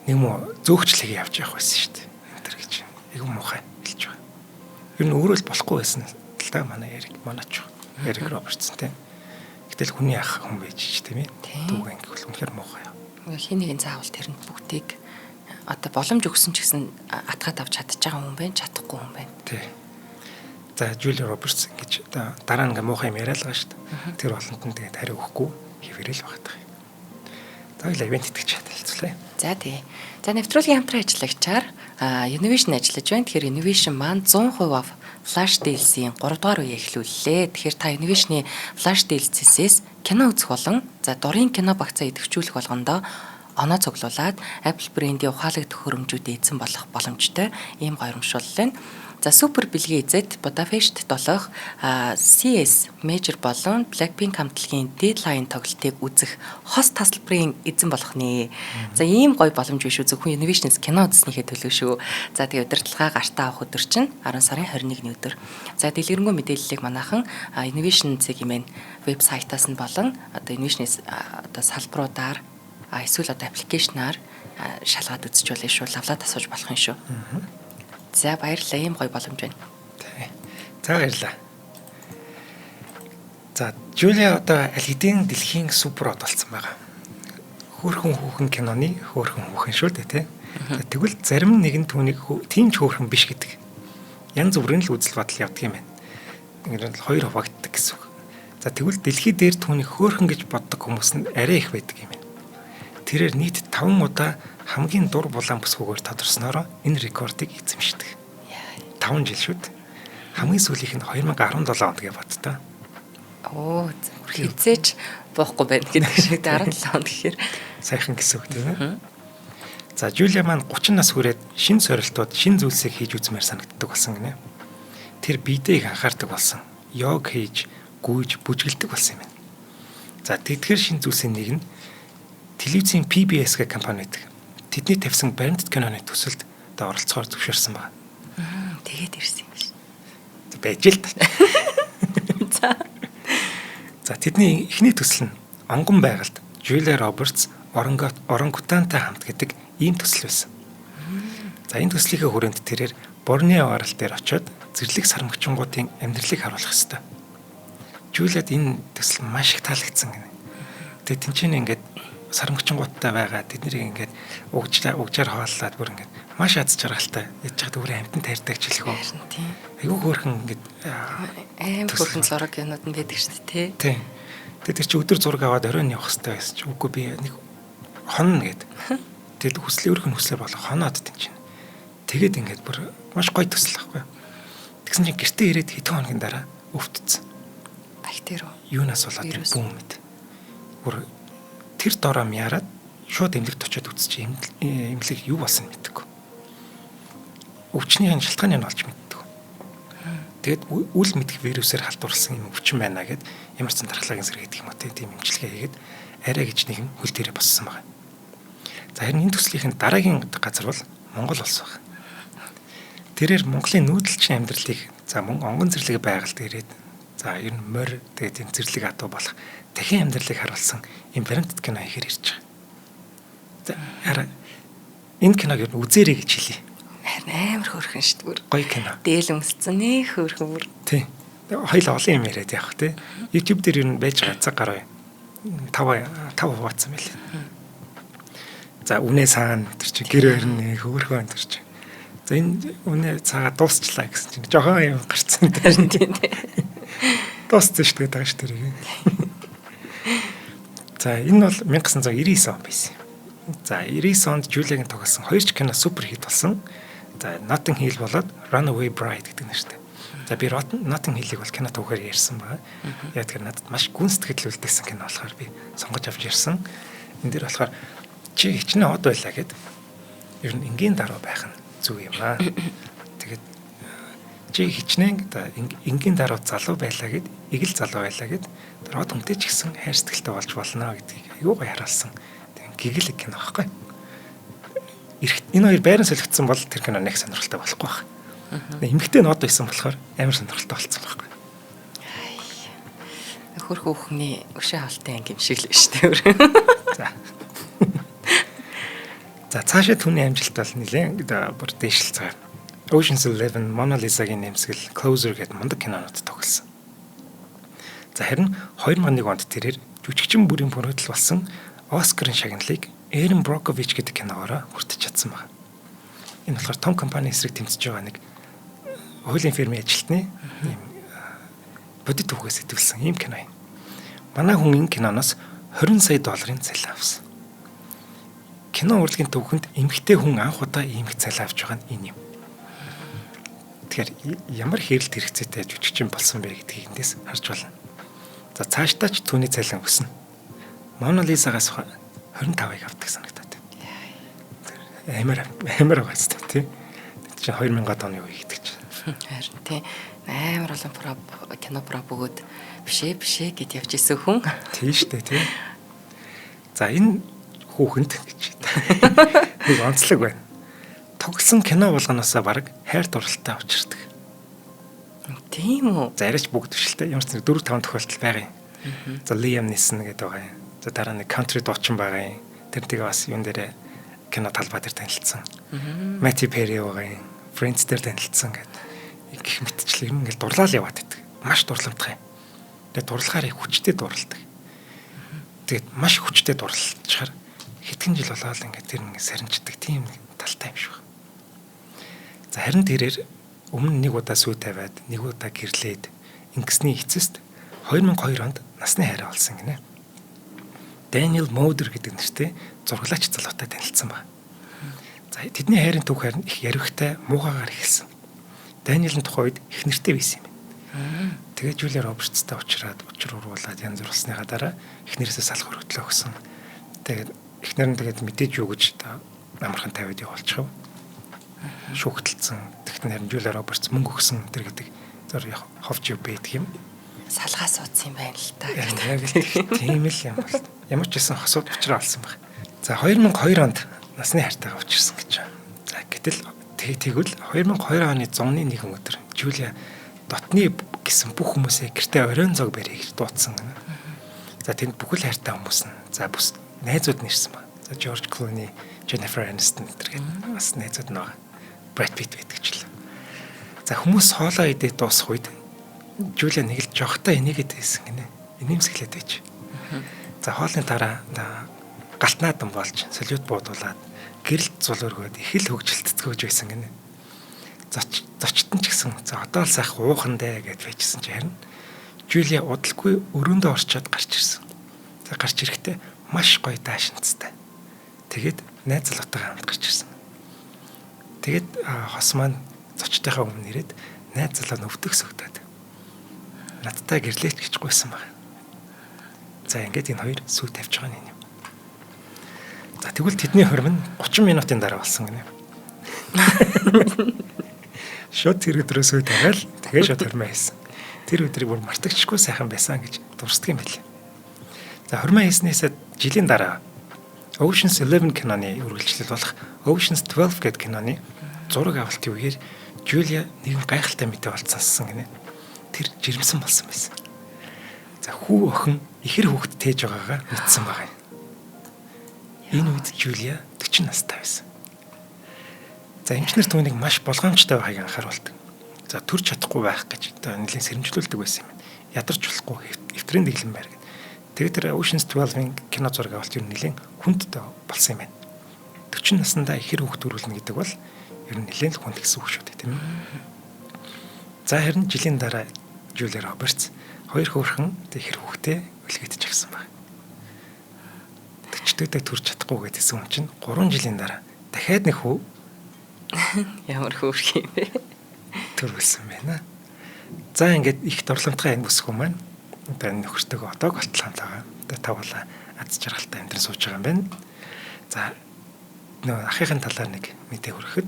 нэг муу зөөгчлөг явж явах байсан шүү дээ. Энэ төр гэж. Айгу муухай хэлж байгаа. Ер нь өөрөө л болохгүй байсан л да манай Эрик манаач. Эрик Робертсон тийм. Гэтэл хүний ах хүн байж ч тийм ээ. Дүүгэн ингэх бол үнэхээр муухай. Хин нэгэн заавал тэрэнд бүгдийг одоо боломж өгсөн ч гэсэн атгаад авч чадчих байгаа хүн байна, чадахгүй хүн байна. Тий. За Жули Робертс ингэж дараа нь ингээ муухай юм яриад л байгаа шүү дээ. Тэр болонд нь тэгээд хариу өгөхгүй хэвээрэл багтах юм. За хоёлаа ивент итгэж хэлцүүлээ. За тий. За нэвтрүүлгийн хамтран ажиллагчаар Innovation ажиллаж байна. Тэгэхээр Innovation маань 100% Flash Deals-ийн 3 дугаар үеэ эхлүүллээ. Тэгэхээр та Innovation-ы Flash Deals-ээс кино үзэх болон за дурын кино багцаа идэвхжүүлэх болгондоо оноо цуглуулад Apple брендийн ухаалаг төхөөрөмжүүд эзэн болох боломжтой ийм гоёрмшуулал байна. За супер бэлгийн эзэд Будапешт болох CS Major болон Blackpink хамтлагийн Deadline тоглолтыг үзэх хос тасалбарын эзэн болох нэ. За ийм гоё боломж биш үү? Зөвхөн Innovation-с кино үзснийхээ төлөө шүү. За тэгээ удирдлагаа гартаа авах өдөр чинь 10 сарын 21-ний өдөр. За дэлгэрэнгүй мэдээллийг манайхан Innovation цэг хэмээн вебсайтаас нь болон одоо Innovation-с одоо салбаруудаар эсвэл одоо аппликейшнаар шалгаад үзэж болно шүү. Лавлаад асууж болох юм шүү. За баярлалаа. Ийм гоё боломж байна. Тий. За баярлалаа. За Жулиа одоо аль хэдийн дэлхийн супер од болсон байгаа. Хөөрхөн хүүхэн киноны хөөрхөн хүүхэн шүү дээ, тий. Тэгвэл зарим нэгэн түүнийг тийм ч хөөрхөн биш гэдэг. Янз бүрийн л үзэл бодол явдаг юм байна. Ингээд л хоёр хуваагддаг гэсэн үг. За тэгвэл дэлхий дээр түүнийг хөөрхөн гэж боддог хүмүүс нь арай их байдаг юм байна. Тэрээр нийт 5 удаа хамгийн дур булаан бүсгүйгээр тодорснороо энэ рекордыг эзэмшдэг. 5 жил шүү дээ. Хамгийн сүүлийнх нь 2017 онд гэж боддоо. Оо, хизээч буухгүй байна гэдэг шиг 17 онд гэхээр сайхан гэсэн үг тийм ээ. За Жулиа маань 30 нас хүрээд шин сорилтууд, шин зүйлсийг хийж үзмээр санагддаг болсон гинэ. Тэр биедээ их анхаардаг болсон. Йог хийж, гүйж, бүжгэлдэг болсон юм байна. За тэдгэр шин зүйлсийн нэг нь телевизийн PBS гэх компани байдаг. Тэдний тавьсан баримтат киноны төсөлд одоо оролцохоор зөвшөөрсөн байна. Тэгээд ирсэн юм биш. Байж л та. За. За тэдний эхний төсөл нь онгон байгальд Жулиа Робертс орангутантай хамт гэдэг ийм төсөл байсан. За энэ төслийнхээ хүрээнд тэрээр Борнео арал дээр очиод зэрлэг сармагчингуудын амьдралыг харуулах ёстой. Жулиад энэ төсөл маш их таалагдсан гинэ. Тэгээд тэнцэнэ ингээд сармагчингуудтай байгаа тэд нарыг ингээд угжаар хооллоод бүр ингээд маш аз жаргалтай яж чад өөрөө амтан тайрдаг ч хэлэх үү. Тийм. Айгүй хөөрхөн ингээд аим хөөрхөн зураг юмнууд нь байдаг шүү дээ, тий. Тийм. Тэгээд тэр чи өдөр зураг аваад оройн явах хэрэгтэй байсан чи үгүй би нэг хонно гэд. Тэгэд хүслээ өөрөх нь хүслээр болоо хоноод тэнцэнэ. Тэгээд ингээд бүр маш гоё төсөл байхгүй. Тэгсэн чинь гэртээ ирээд хэдэн хоногийн дараа өвтцсөн. Бактери үү? Юунаас болоод бүүн мэд. Бүр тэр дороо мяраад шууд эмнэлэгт очиод үзчих эмнэлэг юу болсон мэдэхгүй. Өвчнийх нь шалтгааныг нь олж мэддэг. Тэгээд үл мэдэх вирусээр халдварласан юм өвчин байна гэд ямар ч дархлаагийн зэрэг гэдэг юм уу тийм эмчилгээ хийгээд арай гэж нэгэн хөл дээрээ боссон байгаа. За харин энэ төслийнх нь дараагийн газар бол Монгол улс байна. Тэрээр Монголын нүүдэлчин амьдралыг за мөн онгон зэрлэг байгальд ирээд за ер нь морь тэгээд энэ зэрлэг адуу болох дахин амьдралыг харуулсан юм баримтат кино ихээр ирж байгаа. За хараа энэ киног ер нь үзээрэй гэж хэлье. Харин амар хөөрхөн шүү дээ. Гоё кино. Дээл өмссөн нэ хөөрхөн бүр. Тий. Хоёул олон юм яриад явах тий. YouTube дээр ер нь байж байгаа цаг гаруй 5 5 хуваацсан байлээ. За үнэ саана тэр чинь гэр өрнө хөөрхөн тэр чинь. За энэ үнэ цаагаа дуусчлаа гэсэн чинь жоохон юм гарцсан тийм тийм. Дууссан шүү дээ тааш тэрийг. За энэ бол 1999 он байсан. За 99 онд Жулиагийн тоглосон хоёр ч кино супер хит болсон. За Notting Hill болоод Runaway Bride гэдэг нэртэй. За би Notting Hill-ийг бол кино түүхээр ярьсан байгаа. Яг тэр надад маш гүн сэтгэл үлдээсэн кино болохоор би сонгож авч ярьсан. Энэ дэр болохоор чи хичнээн од байлаа гэд ер нь энгийн даруй байх нь зүг юм аа. Тэгээд чи хичнээн энгийн даруй залуу байлаа гэд эгэл залуу байлаа гэд тэр од хүнтэй ч гэсэн хайр сэтгэлтэй болж болно гэдгийг аюу гой харуулсан. Тийм гэгэл кино байхгүй. Энэ хоёр байран солигдсон бол тэр кино нэг сонирхолтой болохгүй байх. Эмэгтэй нь од байсан болохоор амар сонирхолтой болсон байхгүй. Хөрх хүүхний өшөө хаалтын анги юм шиг л шүү дээ. За. За цаашаа түүний амжилт бол нэлээд бүр дээшил цаа. Ocean's 11, Mona Lisa-гийн нэмсгэл, Closer гэдэг мундаг кинонууд тоглосон. За харин 2001 онд тэрээр жүжигчин бүрийн бүрэлдэл болсон Оскарын шагналыг Erin Brockovich гэдэг киногоороо хүртэж чадсан байна. Энэ болохоор том компани эсрэг тэмцэж байгаа нэг хуулийн фирмын ажилтны ийм бодит түүхээс сэтгүүлсэн ийм кино юм. Манай хүн энэ киноноос 20 сая долларын цалин авсан. Кино урлагийн түүхэнд эмэгтэй хүн анх удаа ийм их цалин авч байгаа нь энэ юм. Тэгэхээр ямар хэрэлт хэрэгцээтэй жүжигчин болсон бэ гэдгийг эндээс харж байна. За цаашдаа ч түүний цалин өснө. Мона Лизагаас 25-ыг авдаг санагдаад. Амар амар байгаа ч тийм. Тэр чинь 2000-ад оны үе гэдэг чинь. Харин тийм амар олон проб кино проб өгөөд бишээ бишээ гэд явж исэн хүн. Тийм шүү дээ тийм. За энэ хүүхэнд гэж нэг онцлог байна. Тоглосон кино болгоноосоо баг хайр дурлалтай учирдаг. Тийм үү? За арайч бүгд биш л дээ. Ямар ч нэг 4 5 тохиолдол байгаа юм. За Liam Neeson гэдэг байгаа юм. За дараа нэг country дуучин байгаа юм. Тэр тэгээ бас юун дээрээ кино талбай дээр танилцсан. Matthew Perry байгаа юм. Friends дээр танилцсан гэдэг. Гэх мэтчлээ ер нь ингээл дурлал яваад байдаг. Маш дурламтгай юм. Тэгээ дурлахаар их хүчтэй дурладаг. Тэгээд маш хүчтэй дурлалчаар хэдхэн жил болоод ингээд тэр ингээд сарничдаг тийм талтай юм шиг байна. За харин тэрээр өмнө нэг удаа сүй тавиад, нэг удаа гэрлээд ингэсний эцэст 2002 онд насны хайраа олсон гинэ. Daniel Moder гэдэг нэртэй зураглаач залуутай танилцсан байна. За тэдний хайрын түүх харин их ярихтай муухайгаар эхэлсэн. Daniel нь тухайн үед их нэртэй байсан юм байна. Тэгээ Julia Roberts-тай уулзраад, учир уруулаад янз бүр болсныхаа дараа эхнэрээсээ салах өргөдлөө өгсөн. Тэгээд эхнэр нь тэгээд мэдээж юу гэж амархан тавиад явуулчих. Шүүхтэлсэн. Тэгтэн харин Julia Roberts мөнгө өгсөн тэр гэдэг зур ховж юу байдаг юм. Салгаа суудсан юм байна л та. Яг л тийм л юм бол. Ямар ч байсан хосууд учраа олсон баг. За 2002 онд насны хайртайгаа учирсан гэж байна. За гэтэл тэгвэл 2002 оны зуны нэгэн өдөр Жулия дотны гэсэн бүх хүмүүсээ гэртээ оройн зог барья гэж дуудсан гэнэ. За тэнд бүхэл хайртай хүмүүс нь за бүс найзууд нь ирсэн ба. За Жорж Клуни, Jennifer Aniston тэр гээд бас найзууд нь байгаа. Brad Pitt байдаг ч л. За хүмүүс хоолоо идээд дуусах үед Жулия нэг л жогтой энийгэд байсан гинэ. Инээмсэглээд байж. За хоолны дараа галтнаадан болж салют буудуулаад гэрэлт зул өргөөд их л хөгжилтцгөөж байсан гинэ. Зочтон ч гэсэн за одоо л сайх уухан дээ гэд байжсэн чи харин Жулия удалгүй өрөөндөө орчоод гарч ирсэн. За гарч ирэхдээ маш гоё даашинцтай. Тэгээд найз залуутайгаа хамт гарч ирсэн. Тэгээд хос маань зочдынхаа өмнө ирээд найз залуу нүвдэх сөгдөд. Надтай гэрлээч гэж гуйсан байна. За ингээд энэ хоёр сүү тавьж байгаа юм. За тэгвэл тэдний хурим нь 30 минутын дараа болсон гинэ. Шууд тэр өдрөө сүү тавиал тэгээ шууд хурмаа хийсэн. Тэр өдрийг бүр мартагчгүй сайхан байсан гэж дурсдаг юм билээ. За хурмаа хийснээсээ жилийн дараа Ocean's 11 киноны үргэлжлэл болох Ocean's 12 гэдэг киноны зураг авалтын үеэр Жулия нэгэн гайхалтай мэдээ олцсон гинэ. Тэр жирэмсэн болсон байсан. За хүү охин ихэр хүүхэд тээж байгаагаа мэдсэн байгаа юм. Энэ үед Жулия 40 настай байсан. За эмчнэр түүнийг маш болгоомжтой байхыг анхааруулдаг. За төрж чадахгүй байх гэж одоо нэлийн сэрэмжлүүлдэг байсан юм. Ядарч болохгүй эвтрийн дэглэм байр гэдэг. Тэгээд тэр Ocean's 12-ын кино зураг авалт ер нь нэлийн хүнд болсон юм байна. 40 наснда ихэр хүүхэд төрүүлнэ гэдэг бол ер нь нэлийн л хүнд гэсэн үг шүү дээ, тийм ээ. За харин жилийн дараа Жулия Робертс хоёр хөөрхөн ихэр хүүхдээ үлгээдэж авсан байна. 40-дөдөө төрж чадахгүй гэдсэн хүн чинь 3 жилийн дараа дахиад нэг хүү ямар хөөрх юм бэ? Төрүүлсэн байна. За ингээд их дорламтгай энэ бүсгүй маань одоо энэ нөхөртөөгөө одоо болтол хамт байгаа. Одоо тавуулаа аз жаргалтай амьдран сууж байгаа юм байна. За нөө ахын талаар нэг мэдээ хүргэхэд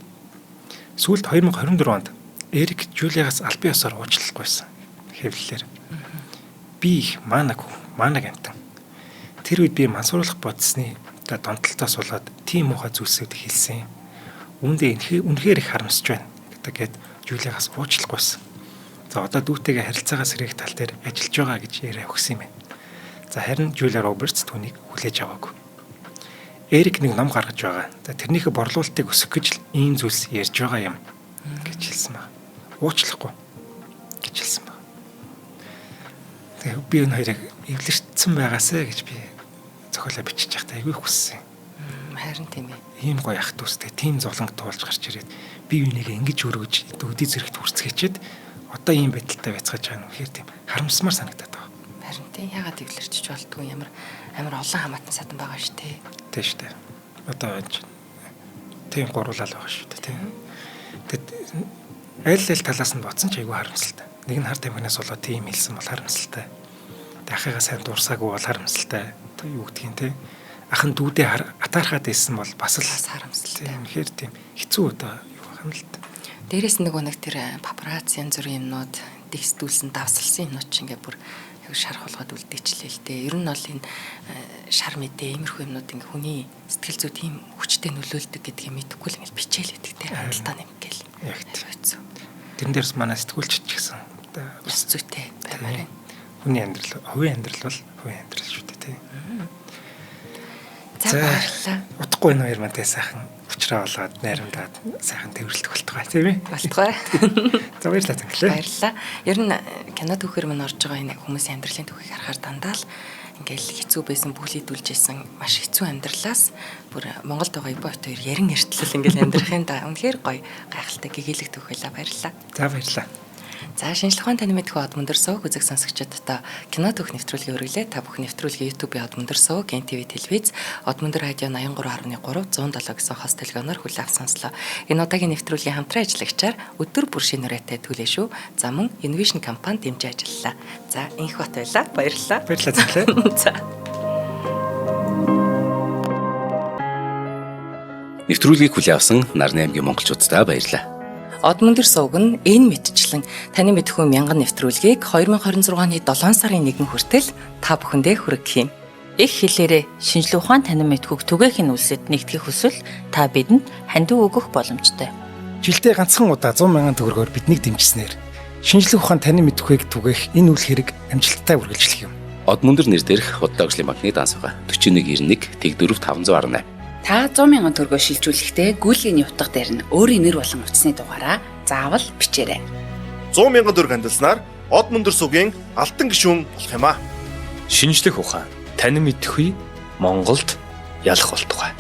сүүлд 2024 онд Эрик Жулиагаас албан ёсоор уучлалгүйсэн хэвлэлээр. Би их маанаг хүн, маанаг амтан. Тэр үед би мансууруулах бодсны одоо донтолтоос болоод тийм муухай зүйлсүүд хэлсэн. Үүндээ үнэхээр их харамсаж байна гэдэг Жулиагаас уучлалгүйсэн. За одоо дүүтэйгээ харилцаагаа сэргээх тал дээр ажиллаж байгаа гэж яриа өгсөн юм байна. За харин Жулия Робертс түүнийг хүлээж аваагүй. Эрик нэг ном гаргаж байгаа. За тэрнийхээ борлуулалтыг өсгөх гэж л ийм зүйлс ярьж байгаа юм гэж хэлсэн байна. Уучлахгүй гэж хэлсэн байна. Тэгээ би энэ хоёрыг эвлэрсэн байгаасэ гэж би зохиолоо бичиж байхдаа айгүй хүссэн. Харин тийм ээ. Ийм гоё ах дүүстэй тийм зовлонг туулж гарч ирээд би юуныг ингэж өргөж өдий зэрэгт хүрцгээчээд одоо ийм байдалтай байцгааж байгаа нь үнэхээр тийм харамсмаар санагдаад байгаа. Харин тийм ягаад эвлэрчиж болдгоо ямар амар олон хамаатан садан байгаа шүү дээ. Тийм шүү дээ. Одоо тийм гурлал байгаа шүү дээ тийм. Тэгэд аль аль талаас нь бодсон ч айгүй харамсалтай. Нэг нь хар тамхинаас болоод тийм хэлсэн бол харамсалтай. Ахыгаа сайн дурсаагүй бол харамсалтай. Одоо юу гэдгийг те. Ах нь дүүдээ атаархаад байсан бол бас л харамсалтай. Үнэхээр тийм хэцүү одоо юу байх юм л та. Дээрээс нөгөө нэг тэр папарац янз бүрийн юмнууд дэгсдүүлсэн давсалсан юмнууд ч ингээ бүр шар хулгад үлдээчлээ л дээ. Ер нь бол энэ шар мэдээ иймэрхүү юмнууд ингээ хүний сэтгэл зүй тийм хүчтэй нөлөөлдөг гэдгийг мэдэхгүй л ингээ бичээл байдаг те. Худалдаа нэмэх гээл. Яг тийм. Тэрэн дээрс манай сэтгүүлчд ч гэсэн ёс зүйтэй баймаар байна. Хүний амьдрал, хувийн амьдрал бол хувийн амьдрал шүү дээ тий. За баярлалаа. Утгагүй энэ хоёр мантай сайхан учраа болоод найрамдаад сайхан тэрвэрлэх болтугай тийм ээ. Болтугай. За баярлалаа зэнгэлээ. Баярлалаа. Ер нь кино түүхээр мань орж байгаа энэ хүмүүсийн амьдралын түүхийг харахаар дандаа л ингээл хэцүү байсан, бүлийдүүлжсэн маш хэцүү амьдралаас бүр Монголд байгаа Ибо хоёр ярин эртлэл ингээл амьдрах юм да. Үнэхээр гоё гайхалтай гэгээлэг түүх байлаа. Баярлалаа. За баярлалаа. За шинжлэх ухаан таны мэдхүй од мөндөр сувг үзэг сонсогчид та кино түүх нэвтрүүлгийг өргөлээ. Та бүхэн нэвтрүүлгийг YouTube-ийн од мөндөр сувг, NTV телевиз, од мөндөр радио 83.3 107 гэсэн хос телегоноор хүлээн авсан сонслоо. Энэ удаагийн нэвтрүүлгийн хамтран ажиллагчаар өдөр бүр шинэ үрээтэй түлээ шүү. За мөн Invision компани дэмжиж ажиллалаа. За инх бат байлаа. Баярлалаа. Баярлалаа зөвлөө. За. Нэвтрүүлгийг хүлээн авсан Нарны аймгийн монголчууддаа баярлалаа. Од мөндөр сувг нь энэ мэтчлэн таны мэдхүй мянган нэвтрүүлгийг 2026 оны 7 сарын 1 хүртэл та бүхэндээ хүргэх юм. Их хэлээрээ шинжлэх ухаан танин мэдхүйг түгээхийн үлсэд нэгтгэх хүсвэл та бидэнд хандив өгөх боломжтой. Жилдээ ганцхан удаа 100 мянган төгрөгөөр биднийг дэмжснээр шинжлэх ухаан танин мэдхүйг түгээх энэ үйл хэрэг амжилттай үргэлжлэх юм. Од мөндөр нэр дээрх худлаа өгслийн банкны данс байгаа. 4191 тэг4 518. Та 100 мянган төгрөгөөр шилжүүлэхдээ гүйлгээний утга дээр нь өөрийн нэр болон утасны дугаараа заавал бичээрэй. 100 мянган төгрөг хандилснаар од мөндөр сугийн алтан гишүүн болох юм аа. Шинжлэх ухаан танин мэдхүй Монголд ялах болтугай.